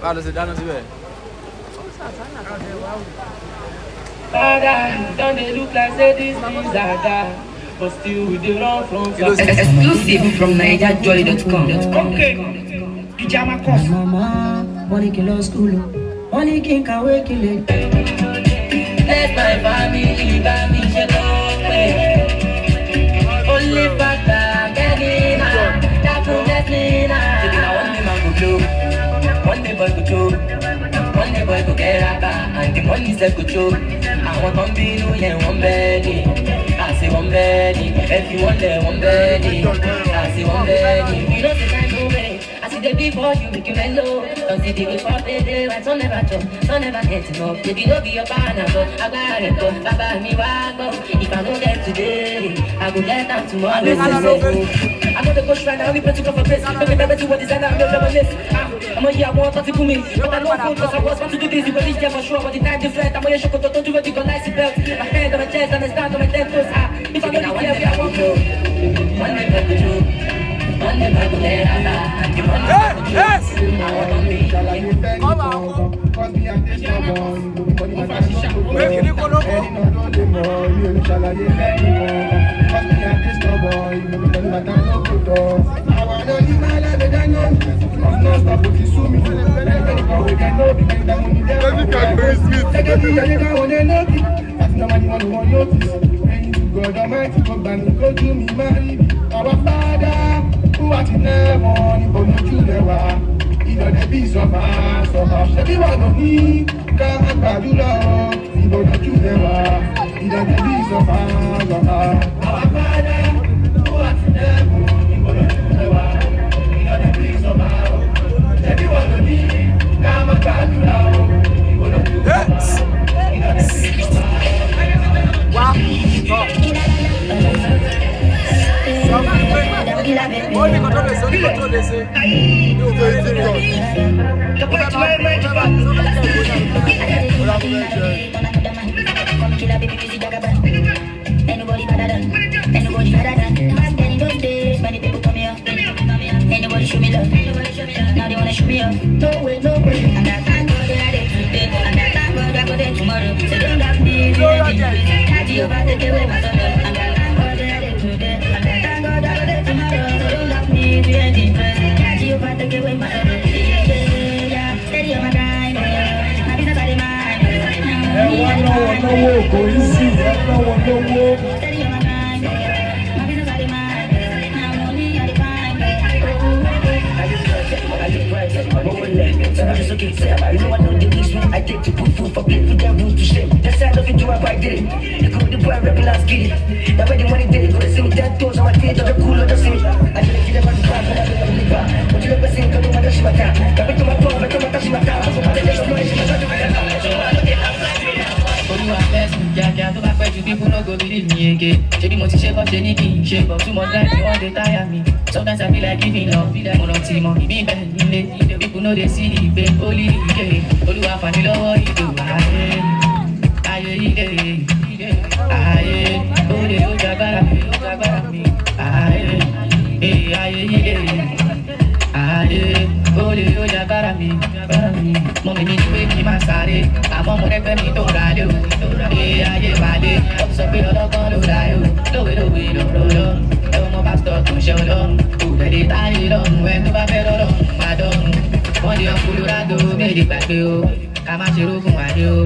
Báwo ló ṣe dáná síbẹ̀? Father, don't they look like say this is Zaga, but still we dey run from Kí ló ṣe? Exclusive from NaijaJolly.com. Okay, Ijama cross. Màmá wọ́n ní kí n lọ school o, wọ́n ní kí n kàwé kí n lè. Bless my family, bá mi ṣe lọ́pẹ́. Only father, get me now, dákun get me now. Ṣèbí na one day man go blow, one day boy go choke, one day boy go get rapper, and the money sef go choke. Àwọn tó ń bínú yẹn wọ́n bẹ́ẹ̀ ni, àṣé wọ́n bẹ́ẹ̀ ni, ẹ fi wọ́n lẹ̀ wọ́n bẹ́ẹ̀ ni, àṣé wọ́n bẹ́ẹ̀ ni. You know say time no wait, as e dey be for you make you mellow. Don't see the way for payday, my son never chop, son never get enough. Baby no be your partner, but agbára rẹ̀ pọ̀, bàbá mi wá gbọ́. If I no get today, I go get am tomorrow. I know the coach right now, only pray to God for grace. Baby, baby, to what designer, I'm your list. I'm a year, I want to me. But I know I'm cause I was want to do this. You believe yeah, for sure, but the time different. I'm a year, don't do what you got nice belt. My hand on my chest, and I stand on my 10 toes. If I don't care, I won't go. One day, I go to. One day, I go there, and the money I go to. I want to be. Pé kìíní kó ló kó. Our Father, who art in heaven, ìbòmójú rẹ̀ wá. Ìdọ̀dẹ̀ bí sọ̀fà sọ̀fà. Ṣebí wà ló ní ká má gbàdúrà o. Ìbòmójú rẹ̀ wá. Ìdọ̀dẹ̀ bí sọ̀fà sọ̀fà. Our Father, who art in heaven, ìbòmójú rẹ̀ wá. Ìdọ̀dẹ̀ bí sọ̀fà o. Ṣebí wà ló ní ká má gbàdúrà o. Ìbòmójú rẹ̀ wá. Ìdọ̀dẹ̀ bí sọ̀fà. Wá bọ̀. Sọ fún mi pé ó ní kò tó lè ṣe, ó ní kò tó lè ṣe. ná wọn lówó, kò í sí, ẹ ná wọn lówó. I take to put food for plate for them rules to shame. That's how I do I did it. You could the boy rapping last get it. Now where the money did it, go to see me 10 toes on my feet, the cool on the see me. I didn't get about the crap and I don't live. But you ever seen come to my shimata? Come to my phone, to my shimata. Olúwa bless me kíákíá tó bá pẹ́ ju people no go believe me again. Ṣebí mo ti ṣe bọ́ ṣe ní kí n ṣe but too much life dey wan dey tire me. Sometimes I feel like giving up. Mo rántí mọ ìbí bẹ́ẹ̀ nílé. People no dey see ìgbé ó lè ìgbé. Olúwa fà mí lọ́wọ́ ìgò ayé. Ayé ilé ayé olè ó jagbára mi ó jagbára mi. Ayé ayé ilé ayé olè ó jagbára mi jagbára mi. Mọ̀mí mi ní pé kí n máa sáré àmọ́ mo rẹ́gbẹ́ mi tó ra lé o. Ee ayé máa lé wọ́n sọ pé ọlọ́gbọ́n ló ra yó. Lówe lówe lọ́rọ̀ lọ́rùn ẹ̀wọ̀n mọ pásítọ̀ tó ń ṣe ọlọ́run. Kò tẹ̀lé táyé lọ́rùn ẹ tó bá fẹ́ lọ́rùn máa dọ́rùn. Wọ́n di Colorado méje gbàgbé o. Ká má ṣe rógùn wáyé o.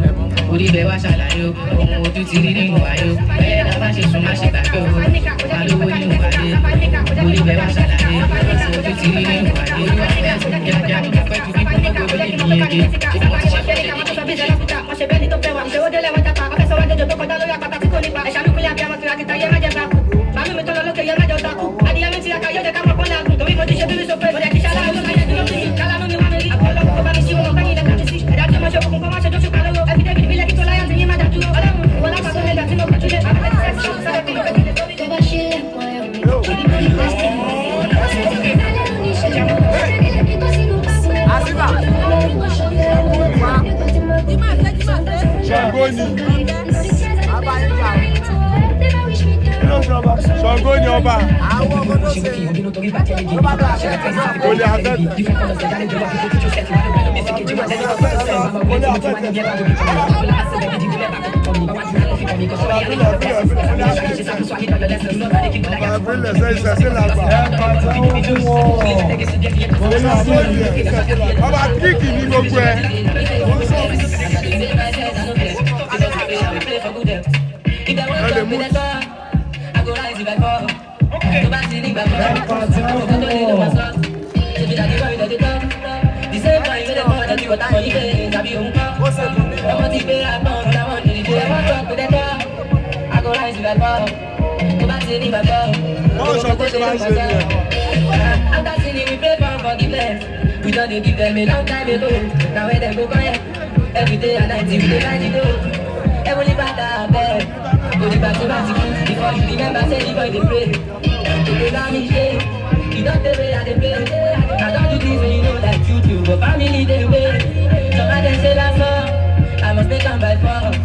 Orí bẹ́ẹ̀ wá ṣàlàyé o. Ohun ojú ti rí nínú wáyé o. Bẹ́ẹ̀ náà má ṣe sùn má ṣe gbàgbé o. Má lówó nínú wáyé. Orí bẹ́ẹ̀ wá ṣàlàyé. Ohun ojú ti rí nínú wáyé. Olúwa fẹ́ sùn kíákíá tó bá pẹ́ ju bí kúrò gbòbí ní ege. Ṣé mo ti ṣe fẹ́ ṣe ní kí n ṣe? Ṣàngó ni. Ṣàngó ni ọba. Àwọn ọmọ tó ṣe. Olè afẹ́fẹ́. Ọba kíkì ní gbogbo ẹ. After sinning, we pray for forgiveness. We don't dey give them a long time ago. Now when them go quiet, every day and night we dey find it out. Heavenly Father, abeg, go dey back to back to before you remember say the boy dey pray. To dey down me shame, you don tey wey I dey pray. I don do things wey you know like you do, but family dey wait. Some of them say last song, I must make am by force.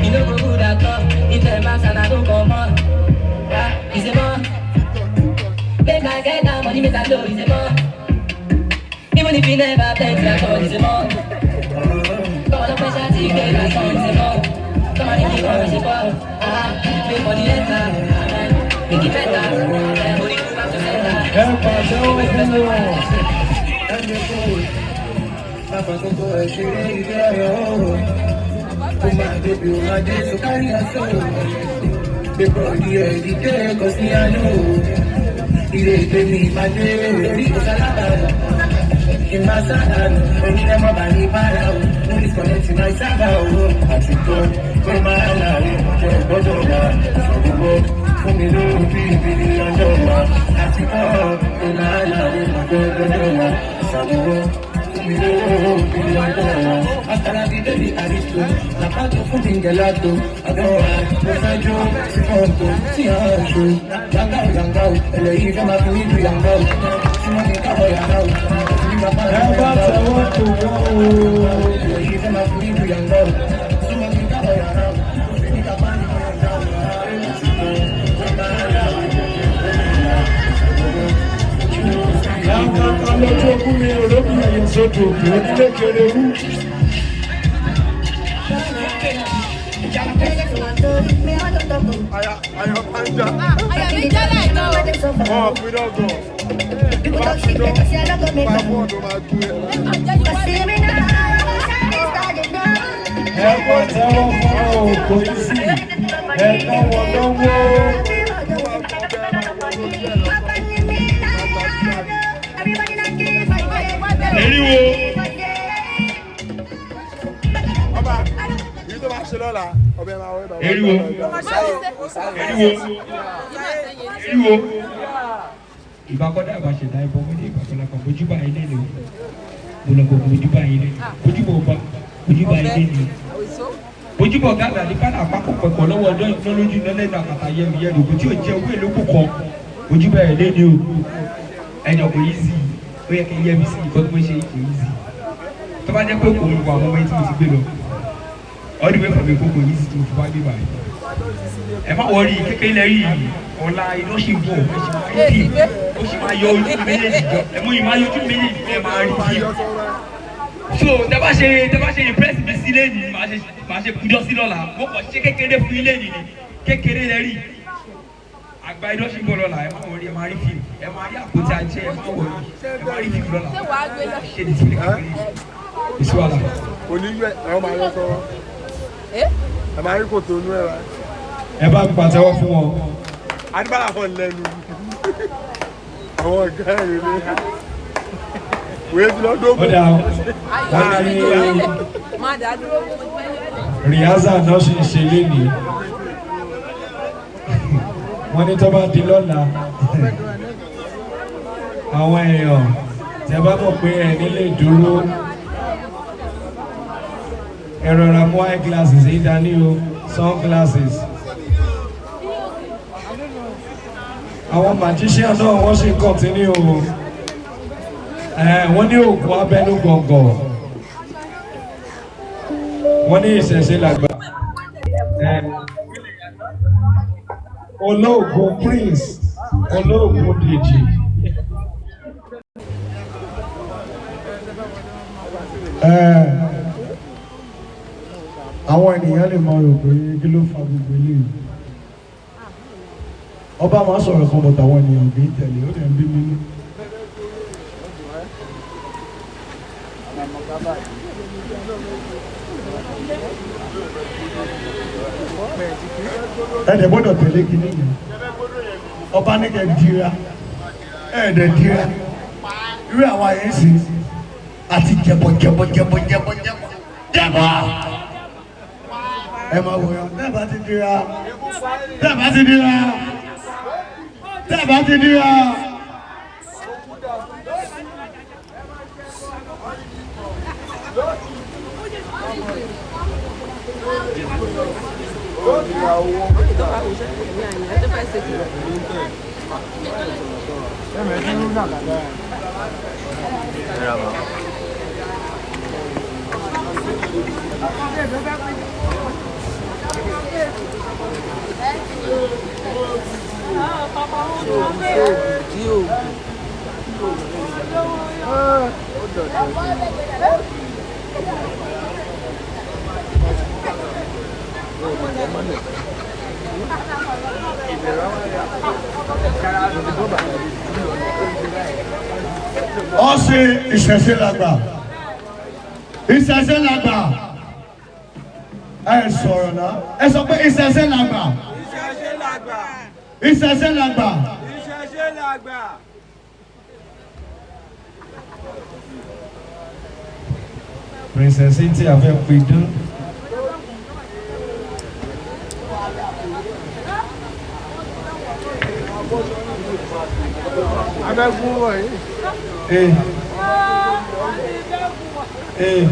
You no go good at all if dem ask and I go comot. Ah, it's a more. Make I get that money, make I blow, it's a more. Even if you never plenty at all, it's a more. Come on, pressure to get that song, it's a more. Come on, keep on, it's a more. Ah, make money enter, make it better. Money go back to center. Ẹ pàtẹ́wọ́ fún wọn. Ẹ pàtẹ́wọ́ fún wọn o. Láńkàkà lójú ogún mi olókùn ẹ̀yẹ sódò òkè onílé kéré wú. Àyà mi jálẹ̀ gan. Wọ́n fi dọ́gọ̀. Bá fi dọ́. Bá fún ọ̀dọ́ máa tú ẹ. Ẹ pàtẹ́wọ́ fún òkò ìsì. Ẹ náwó lọ́wọ́. Eriwo. Ọba, èyí tó bá ṣe lọ́la, ọbẹ̀ máa wẹ́ bàbá. Eriwo. Eriwo. Eriwo. Ìbákọ́dá ìbáṣẹ̀dá ẹbọ wọ́n ní ìbákọ́lá kan mojúbà ilé ni o. Mo lọ gbogbo mojúbà ilé ni. Mojúbà ọba mojúbà ilé ni o. Mojúbà ọ̀gá àgbà ní kánà àpapọ̀ pẹ̀pọ̀ lọ́wọ́ ọdọ́ iná lójú iná lẹ́nu àkàtà yẹlu yẹlu kò tí ò jẹ́ owó èlò kù kan. Mojúbà ilé ni o. Ẹnì kò yí sí i. Ó yẹ kí n yẹ mi sí ìkọ́ tó mo ṣe kò yí sí i. Tó bá jẹ́ pé kò ń wọ àwọn ọmọ yìí tí mo ti gbé lọ. All the way from Èkó kò yí sí tí mo fi wá gbé báyìí. Ẹ má wọrí kékeré lẹ rí yìí ọ̀la iná ṣì ń bọ̀ ẹ ṣì máa rí fíìmù ó sì máa yọ ojú méjèèjì jọ ẹ mú ìmáa yọ ojú méjèèjì ẹ máa rí fíìmù. So tẹ bá ṣe impress mi sí lẹ́yìn màá ṣe kújọ sí lọ́la. Mo kàn ṣe kékeré fún ilé yìí ni kékeré lẹ rí. Àgbà iná ṣì ń bọ̀ lọ́la. Ẹ má wọrí, ẹ máa rí fíìmù, ẹ máa rí àpótí ajé. Ẹ má wọrí, ẹ máa rí fíìmù lọ́la. Ṣe ní sílẹ̀ kékeré ìṣúwàlà. Kò ní yẹ ẹ máa yọ sọ́wọ́. Ẹ máa rí kòtò inú ẹ̀ rà. Ẹ bá pàtẹ́wọ́ fún wọn. Adébálà kan lẹ́nu. Àwọn ọ̀gá ẹ̀ lè. Wèé fi lọ dógún. Ó dáa, wọ́n ní rìhásà náà ṣì ń ṣe lénìí. Wọ́n ní tó bá di lọ́la, àwọn èèyàn tẹ́ bá mọ̀ pé ẹni lè dúró, ẹ rọra mú eye glasses yìí dání o, sunglasses. Àwọn magician náà wọ́n ṣì ń continue o. Wọ́n ní oògùn abẹ́nú gọ̀ǹgọ̀, wọ́n ní ìṣẹ̀ṣe làgbà. Olóògùn Prince, olóògùn Dèjì. Àwọn ènìyàn lè máa rò pé kí ló fa gbogbo eléyìí. Ọba máa sọ̀rọ̀ kan bọ̀tà, àwọn ènìyàn kì í tẹ̀lé. Ó dẹ̀ ń bí mi ní. Ẹ dẹ̀ gbọ́dọ̀ tẹ̀lé kinní yẹn. Ọba ní kẹ́ dira, ẹ dẹ̀ dira. Irú àwọn àyè ń sìn àti jẹbọ jẹbọ jẹbọ jẹbọ jẹbọ jẹbọ. Ẹ máa wòran. Tẹ́ ẹ bá ti dira, tẹ́ ẹ bá ti dira, tẹ́ ẹ bá ti dira. Ọ ṣe ìṣẹ̀ṣe làgbà, ìṣẹ̀ṣe làgbà. Ẹ sọ̀rọ̀ náà, ẹ sọ pé ìṣẹ̀ṣe làgbà. Ìṣẹ̀ṣe làgbà. Ìṣẹ̀ṣe làgbà. Ìṣẹ̀ṣe làgbà. Princess Cynthia fẹ́ pidán. Abẹ́gún wọ̀nyí. Ee ee,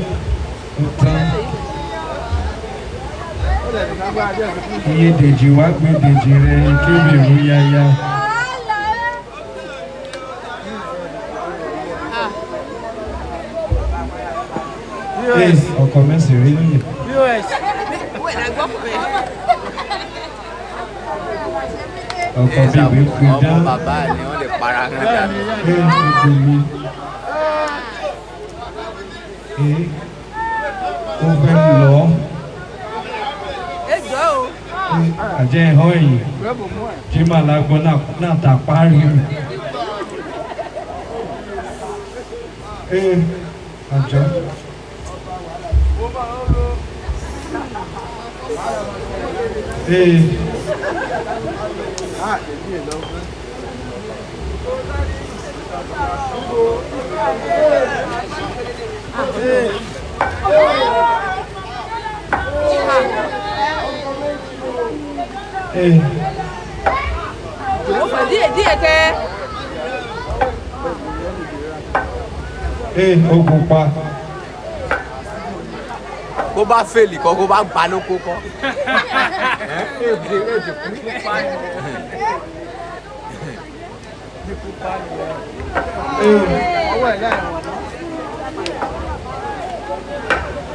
ó tán. Iye dèjì wá gbé dèjì rẹ kébè mú yáyá. Ee, ọkọ mẹ́sì rí lóye. Ọkọ bíbí pidán. Ọmọ bàbá ni wọ́n lè para wọn dànù. Ee, obìnrin. Ee, ó fẹ́ lọ. Àjẹ́ ìhọ́ ẹ̀yìn. Jimá lágbọ́n náà tà párí. Ee, àjọ. Ee. Ee. Ó fẹ́ díẹ̀ díẹ̀ kẹ́. Ee, ogun pa. Kó bá fèlì kọ́, kó bá gbà lóko kọ́.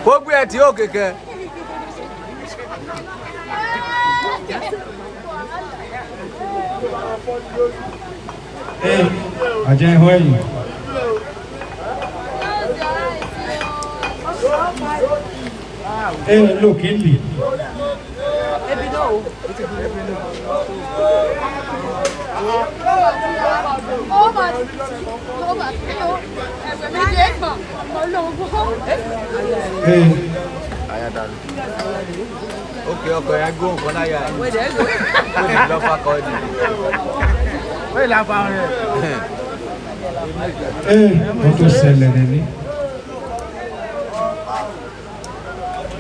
Kó gbé ẹ tí ó kẹ̀kẹ́. Ee, àjẹ́ ihò ẹ̀yìn. Ee, lókìlì. Ebi náà o. Ee. Ókè ọkọ̀ yẹn gbó nǹkan láyà ẹ̀. Wẹ́dẹ̀ ẹ̀ lò. Ó ní lọ́fà kọ́ ni. Ee, ó tó ṣẹlẹ̀ nìní.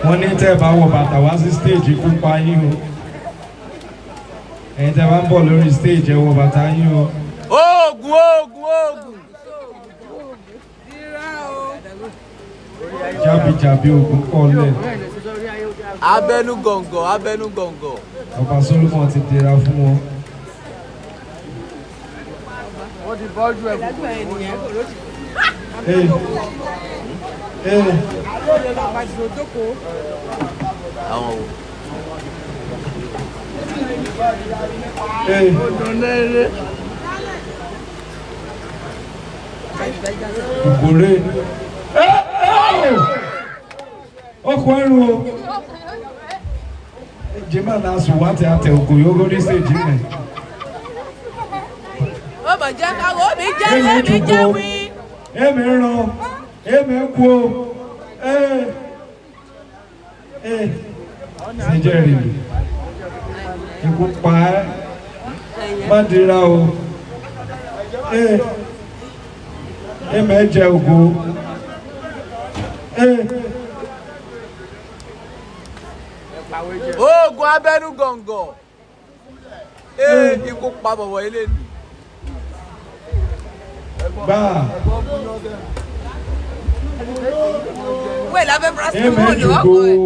Wọ́n ní tẹ́ ẹ bá wọ bàtà wá sí stage ikú pa yín o. Ẹ̀yin tẹ́ bá ń bọ̀ lórí stage ẹ wọ bàtà yín o. Oògùn oògùn oògùn. Jábìjábì ogun pọ̀ lẹ̀. Abẹnú gọ̀ǹgọ̀ abẹnú gọ̀ǹgọ̀. Ọba Solomon ti dira fún wọn. Ee. Ee. Àwọn wo? Ee. Ògòrè. Ọkọ̀ ẹrù o. Jẹ́mà náà sùn wá tẹ àtẹ ògùn yóò górí stage rẹ̀. Ó bọ̀ jẹ́ káwọ́ omi jẹ́ Èmi omi jùkọ́. jẹ́ wí. Èmi ń ràn. Èmi ń kú o. Ee. Ee. Ṣèjẹ́ rè mi. Ikú pa ẹ́. Má dira o. Ee. Èmi ẹ jẹ ògo. Ee. Oògùn abẹnú gọ̀ǹgọ̀. Ee ikú pa bọ̀bọ̀ ilé nì. Gbà. Wẹ́ẹ̀ lábẹ́ Èmi paracetamol jùkọ́. ọkọ̀ ẹ̀.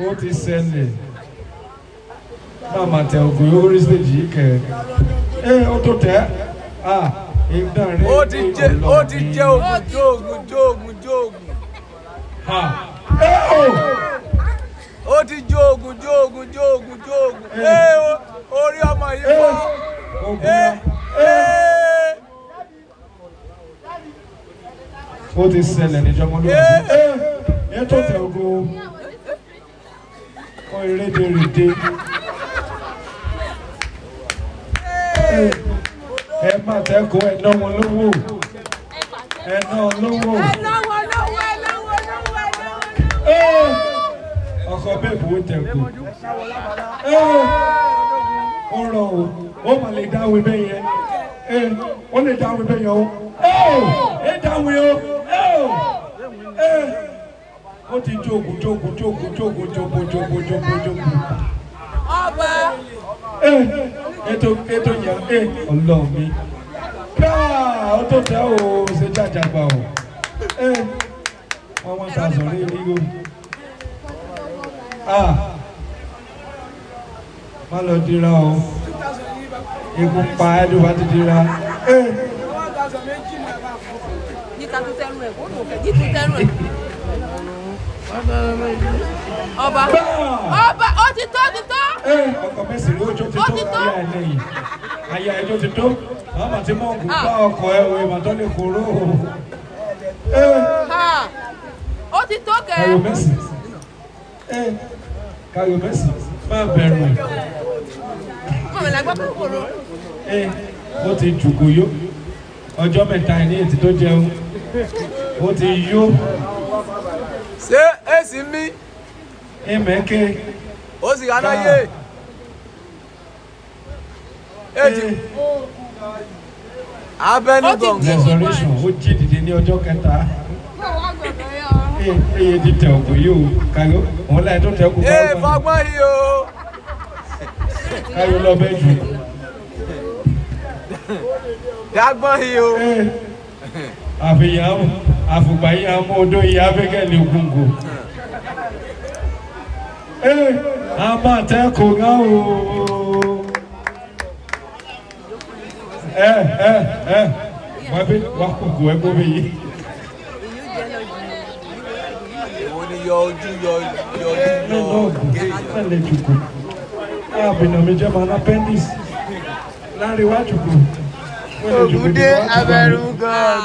Ó ti ṣẹlẹ̀. Máa ma tẹ ògùn yóò rí stage yìí kẹ̀. Ee, ó tó tẹ̀. Ah, ìdán rẹ̀. Ó ti jẹ oògùn jóògùn jóògùn jóògùn. Ha. Ee o. Ó ti jóògùn jóògùn jóògùn jóògùn. Ee orí ọmọ yìí fọ́. Ogun Ee náà. ee. Ó ti ṣẹlẹ̀ níjọba olúwa. Ee, ẹ tó tẹ ògùn. Ó rédèrèdè. Ee, ẹ má tẹ́kọ̀ọ́ ẹ ná wọn lówó. Ẹ ná wọn lówó. Ẹ náwó lówó ẹ náwó lówó ẹ náwó lówó. Ee, ọkọ bẹ́ẹ̀ bò ó tẹ̀kù. Ee, ó rọ o, ó mà lè dáwé bẹ́ẹ̀ yẹn. Ee, ó lè dáwé bẹ́ẹ̀ yẹn o. Ee, ẹ dáwé o. Ee, ee, ó ti jókòó jókòó jókòó jókòó jókòó jókòó jókòó jókòó. Ọba. Ee, ètò ètò yẹn ee ọlọ́run mi. Gbáà, ó tó tẹ́ o, ṣe jàjàgbà o. Ee, wọ́n wọ́n ta sọ̀rọ̀ yìí o. Ah, má lọ dira o. Ikú pa ẹ́ ló bá ti dira. Ee, Yíká tó tẹ́rù ẹ̀ kó lò kẹ́ yí tó tẹ́rù ẹ̀. Ọba. Ọba ó ti tó ti tó. Ee, ọkọ̀ mẹ́sì rí ojú ti Ó tó ti tó. aya ẹ̀ lẹ́yìn. Aya ẹjọ́ ti tó. Àwọn àti mọ́ọ̀gù bá ọkọ̀ ẹ̀ o, ìmọ̀ tó lè kóró o. Ee, Ha. Ó ti tó kẹ́. Kayo Messi. Ee, Kayo Messi, má bẹ̀rù. Mọ̀mọ́ làgbọ́ kòkòrò. Ee, ó ti jùkò yó. Ọjọ́ mẹ́ta ní ètí tó jẹun. Ó ti yó. Ṣé èsì mi? Emeke. Ó sì rán yé. Èjì. Abẹ́nú gọ̀ǹgọ̀. Resurrection ó jí dìde ní ọjọ́ kẹta. Eye ti tẹ òkú yìí o, kàyó, òun láì tó tẹ òkú. Ee fọgbọ́n yìí o. Káyọ̀ lọ bẹ́ẹ̀ jù. Dágbọ́n yìí o. Àfihàn àfùgbà yìí àmú odó yìí abẹ́kẹ̀lé gbòǹgbò. A máa tẹ́ kò gán o. Ẹ ẹ ẹ wá bí wá kòkò ẹ gbóbi yìí. Èwo ni yọ ojú yọ yọ ojú yọ gé Ẹ lè jùkú. Àbìnà mi jẹ́ màá appendix. Láàrin wá jùkú. Ògúndé abẹ́rú gan-an.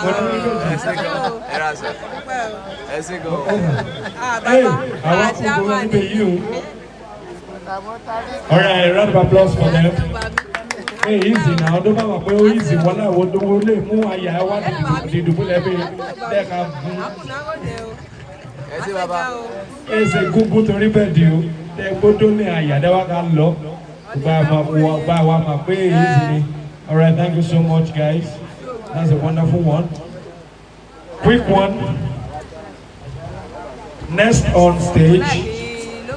Ẹsẹ̀ gan. Ẹ ra sọ. Ẹsẹ̀ gan. Àwọn kòkò wọn níbẹ̀ yìí o. All right, round of applause for them. Hey, easy now. Ọdún bá wà pé ó easy wọ́n láwọn odò lè mú àyà wá dìdúbúlẹ̀ bí lẹ́ẹ̀ka bú. Ẹ ṣé bàbá. Ẹsẹ̀ gúngún torí bẹ́ẹ̀ di o. Ẹ gbódó ní àyà dáwà ká lọ. Gba wa mà pé easy ni. All right, thank you so much, guys. That's a wonderful one. Quick one. Next on stage,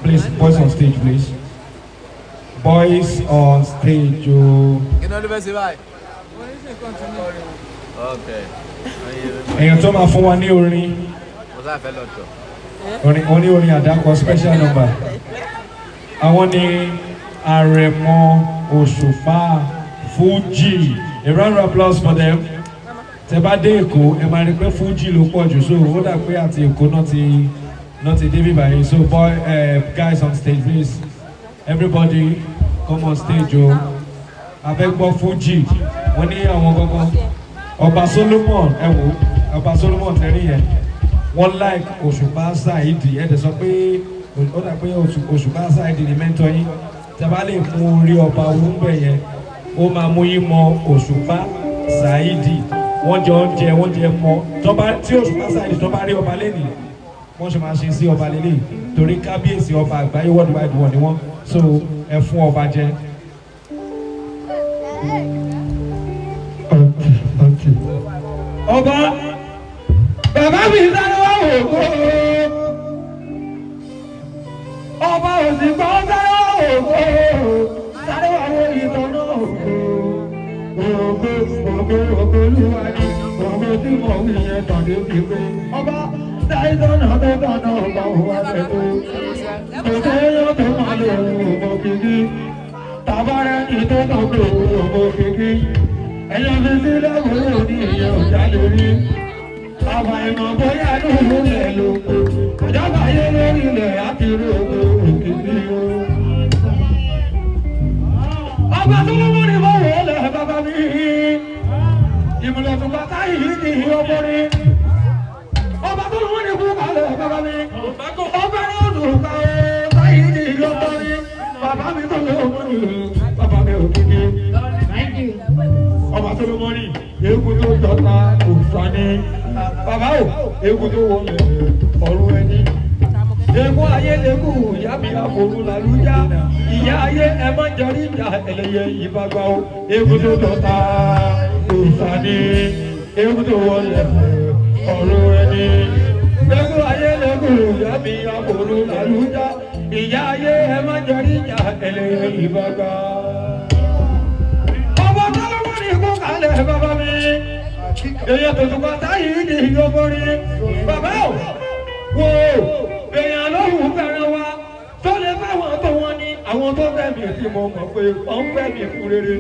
please, boys on stage, please. Boys on stage, oh. Kí ni wọ́n fẹ́ ṣe báyìí? Okay. Èèyàn tó máa fún wa ní orin, Mo sáà fẹ́ lọ tọ̀. orin oní orin àdákọ special number. Àwọn ni Àrẹ̀mọ Òṣùpá Fuji. A round of applause for them. Tẹ bá dé Èkó, ẹ máa rí pé Fuji ló pọ̀ jù, so ó dà pé àti Èkó náà ti dé bíbá yìí. So boy, guys on stage, please. Everybody come on stage o. A fẹ́ gbọ́ Fuji. Wọ́n ní àwọn gangan. Ọba Solomon, ẹ wò, Ọba Solomon tẹ̀rí yẹn. Wọ́n like Òṣùpá Saheed. Ẹ dẹ̀ sọ pé ó dà pé Òṣùpá Saheed ni mẹ́ńtọ́ yín. Tẹ bá lè mú orí ọba owó ń bẹ̀ yẹn, ó máa mú yín mọ Òṣùpá Saheed. Wọ́n jọ ń jẹ, wọ́n jẹ mọ. Tọ́ba tí Òṣùpá Saheed tó bá rí ọba lẹ́nìí, wọ́n ṣe máa ṣe sí ọba lélẹ̀ torí kábíyèsí ọba àgbáyé worldwide wọ̀ ni wọ́n, so ẹ fún ọba jẹ. Ọba bàbá mi sáré wá wò ó, ọba òsì kan sáré wá wò ó, sáré wá wò ìtọ́nà ògo ògo ògo ògo olúwa ni ògo tí mo wí yẹn tàbí fi pé ọba dáìsọ́nà tó tọ̀nà ọba òwà pẹ̀lú kò séyàn tó máa lò òmò kìkì tàbárẹ́ ní tó kàn pé òmò kìkì ẹ̀yàn fi sílẹ̀ wúrò ní ìyẹn ọ̀já lórí. Àbà ìmọ̀ bóyá lóhùn lẹ̀ lóko, ìjọba ayé lórí ilẹ̀ àti rògbò òkìkí o. Ọba tó lówó ni mo wò lẹ̀ bàbá mi. Ìmùlẹ̀ tó bàtà yìí ni ọmọ ni. Ọba tó lówó ni kú kalẹ̀ bàbá mi. Ọba ní ọdún ká o, táyì ni ọmọ ni. Bàbá mi tó lówó ni bàbá mi òkìkí. Ọba Solomoni, eégún tó jọta òòṣà ni. Bàbá o, eégún tó wọlé ọ̀run ẹni. Eégún ayé lẹ́kù, ìyá mi àfòrú làlúyá. Ìyá ayé ẹ má jẹrí ìjà ẹlẹ́yẹ ìbágbá o. Eégún tó jọta òòṣà ni. Eégún tó wọlé ọ̀run ẹni. Eégún ayé lẹ́kù, ìyá mi àfòrú làlúyá. Ìyá ayé ẹ má jẹrí ìjà ẹlẹ́yẹ ìbágbá. Ọba Solomoni kú kalẹ̀ bàbá mi. Èyàn tuntun kan táyì ní ìyọ́bọ̀rí. Bàbá o, wo èèyàn lóhùn fẹ́ràn wa. Tó lè fáwọn tó wọ́n ní àwọn tó fẹ́ mi tí mo mọ̀ pé wọ́n fẹ́ mi fún rere.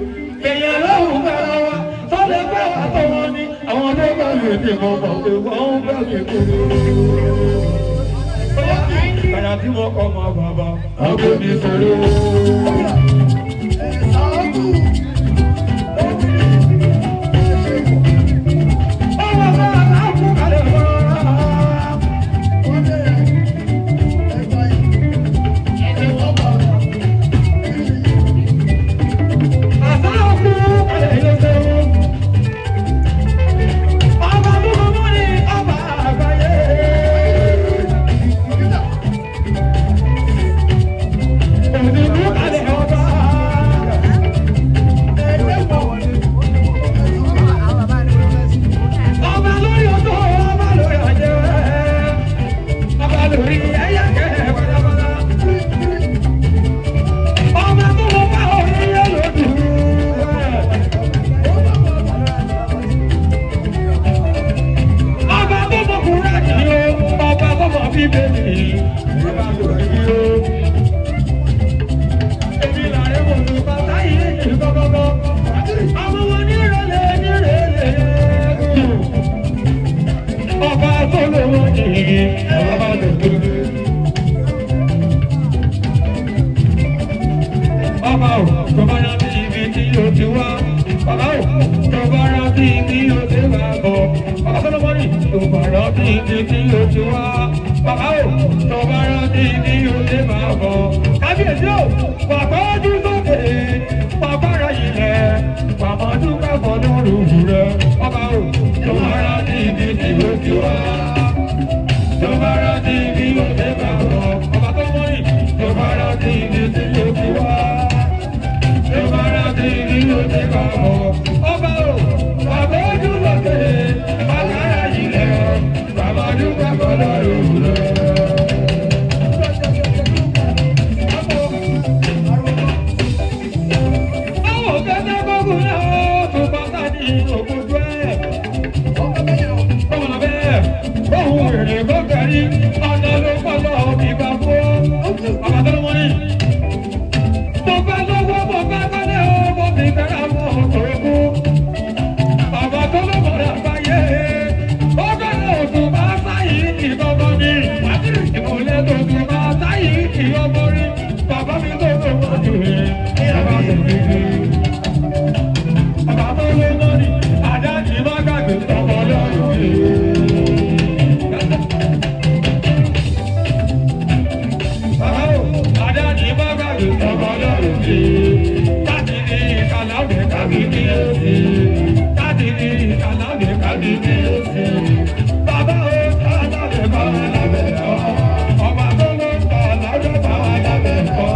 Èèyàn lóhùn fẹ́ràn wa. Tó lè fáwọn tó wọ́n ní àwọn tó fẹ́ mi tí mo mọ̀ pé wọ́n fẹ́ mi fún rere. Àyà tí mo kọ́ mọ bàbá, ọkọ mi sọ̀rọ̀. Ọba tó mọ́ ní ọba àgbáyé. Bíbélì bàbá lòdì o. Èmi làrẹ́ mo lù bàtà yìí ní kọ́kọ́kọ́. Àwọn wọn ní ìrọ̀lẹ́ ní ìrẹ̀lẹ̀ gùn. Ọba tó lówó ní bàbá lòdì. Ọba ò tó bá rántí ibi tí o ti wá. Bàbá ò tó bá rántí ibi o ti máa bọ̀. Bàbá tó lọ́mọ ní tó bá rántí ibi tí o ti wá. Bàbá ò tó bá rántí ibi o ti máa bọ̀. Kábíyèsí ò bàbá ojú sókè bàbá ra ilẹ̀ bàbá dúpẹ́ fọlọ́run rẹ̀. Ọba ò tó bá rántí ibi tí o ti wá. Tó bá rántí ibi o ti máa bọ̀. Bàbá tó mọ́ ní tó bá rántí ibi tí o ti wá. Ọba o, bàbá ojú lókè, bàbá ara ilẹ̀, bàbá dúpẹ́ fọlọ́run rẹ̀. Báwo kẹ́tẹ́ gbógun náà tó bàtà ní òkújú ẹ̀? Báwo lọ bẹ́ẹ̀? Báwo èrè gbọ́kẹ̀rí? Ọ̀nà ló pọ̀ lọ́ọ́ bí bá fún. Bàbá tó lọ́mọ ní. Mo fẹ́ lọ́wọ́, mo fẹ́ kọ́lé o, mo fi fẹ́ra mọ́ òkú. Bàbá tó lọ́mọ rẹ̀ báyé. Ó bẹ̀rẹ̀ òtún bá sáyé ìgbọ́gbọ́n ní. Ìmọ̀lẹ́ tó tún bá sáyé ìyọ́mọ rí. Bàbá mi tó lọ́mọ ní. Bàbá tó ní. Bàbá tó lọ́mọ ní. Àdájì má gbàgbé tọmọ lọ́rùn mi. Bàbá o, àdájì má gbàgbé tọmọ lọ́rùn mi. Tátìrì kàlámì kàbí ní òsì. Tátìrì kàlámì kàbí ní òsì. Bàbá o, kàlámì bá wà lábẹ́ ọ̀. Ọba tó ló ń ta lọ́dọ̀ bá wà lábẹ́ ọ̀.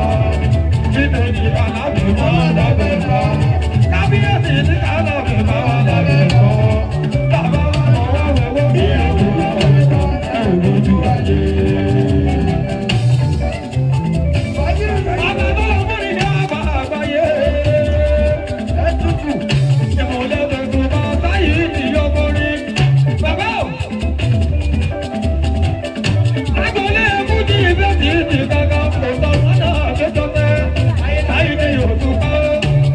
Bíbélì kàlámì bá wà lábẹ́ ọ̀. Kábíyèsí ní kàlámì bá wà lábẹ́ ọ̀. Bàbá wa mọ̀ wá wẹ̀wọ́ bí ẹ̀rù lọ́wọ́ ẹ̀rù lójú ayé. Bàbá tó lọ mọ́ ní àbá àgbáyé. Ìmọ̀lẹ́ tuntun bá táyé ìyọkọ rí. Bàbá o! Agbolé Fújì ìfẹ́sì ti kankan kò sọ wọ́n náà péjọ tẹ́. Táyé ní òtún ká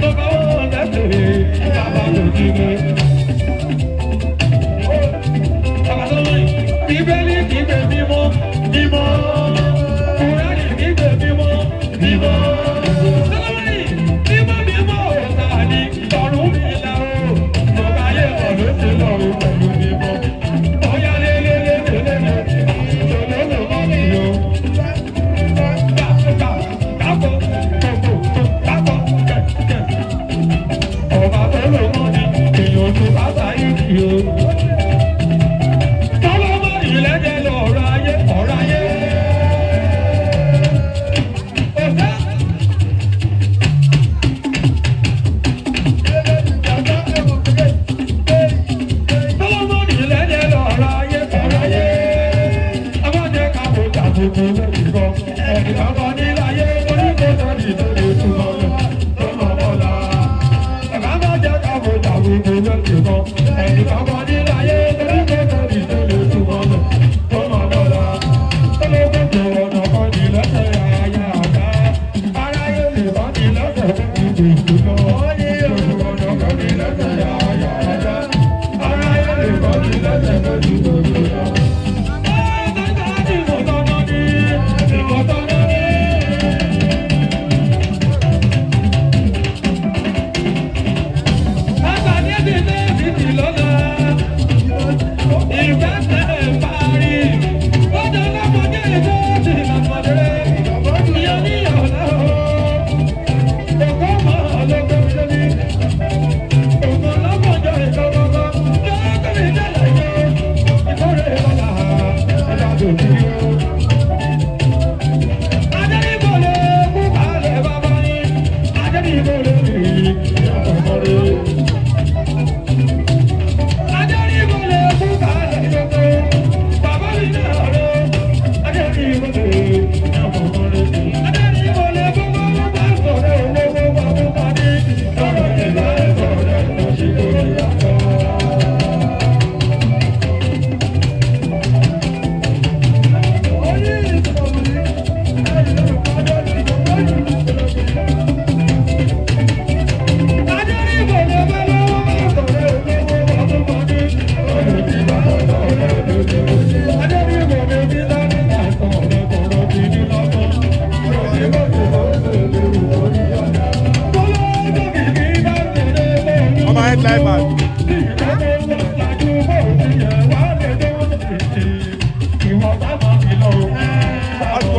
tó bá wọn lẹ́sẹ̀ bàbá lòdì ní. Bàbá tó lóyún. Bíbélì kígbe mímọ́ mímọ́. Kùránì kígbe mímọ́ mímọ́. Sọlọ́mọ́nì mímọ́ mímọ́ ọ̀tá ni ọ̀run mi là ó. Bàbá ayé ọ̀run ti lọ́run pẹ̀lú mímọ́. Ọ̀yá lélelélelélé tòlólò mọ́ mi o. Ká ká kápọ̀ kòkò kápọ̀ kẹ̀kẹ́. Ọba tó lò mọ́ ni èèyàn tó bá sáyé kì í o. Tọ́lọ́mọ ìlẹ́jẹ̀ lọ̀rọ̀ ayé ọ̀rọ̀ ayé. Ọ̀sẹ̀. Tọ́lọ́mọ ìlẹ́jẹ̀ lọ̀rọ̀ ayé ọ̀rọ̀ ayé. Abájẹ́ ká kó jàdùkú lórí kan. Ẹ̀rí kankan níláyé orí kò tọ́jú tó lè túbọ̀ lọ. Tọ́mọ bọ́lá. Ẹ̀ka má jẹ́ ká kó jàdùkú lórí kan. Ẹ̀rí kankan níláyé orí kò tọ́jú tó lè túbọ̀ lọ. Tọ́mọ bọ́lá. Tọ́lọ́gbọ̀n tó ọ̀nà kan ní lọ́sẹ̀ ayé àgbá. Aráyé lè bá ní lọ́sẹ̀ tó ti dùn lọ. Ọ̀nà kan ní lọ́sẹ̀ ayé àgbá. Aráyé lè bá ní lọ́sẹ̀ tó ti dùn lọ.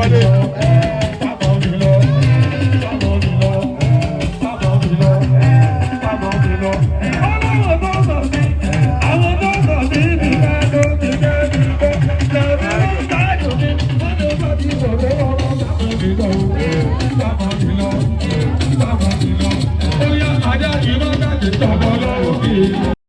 wọlé.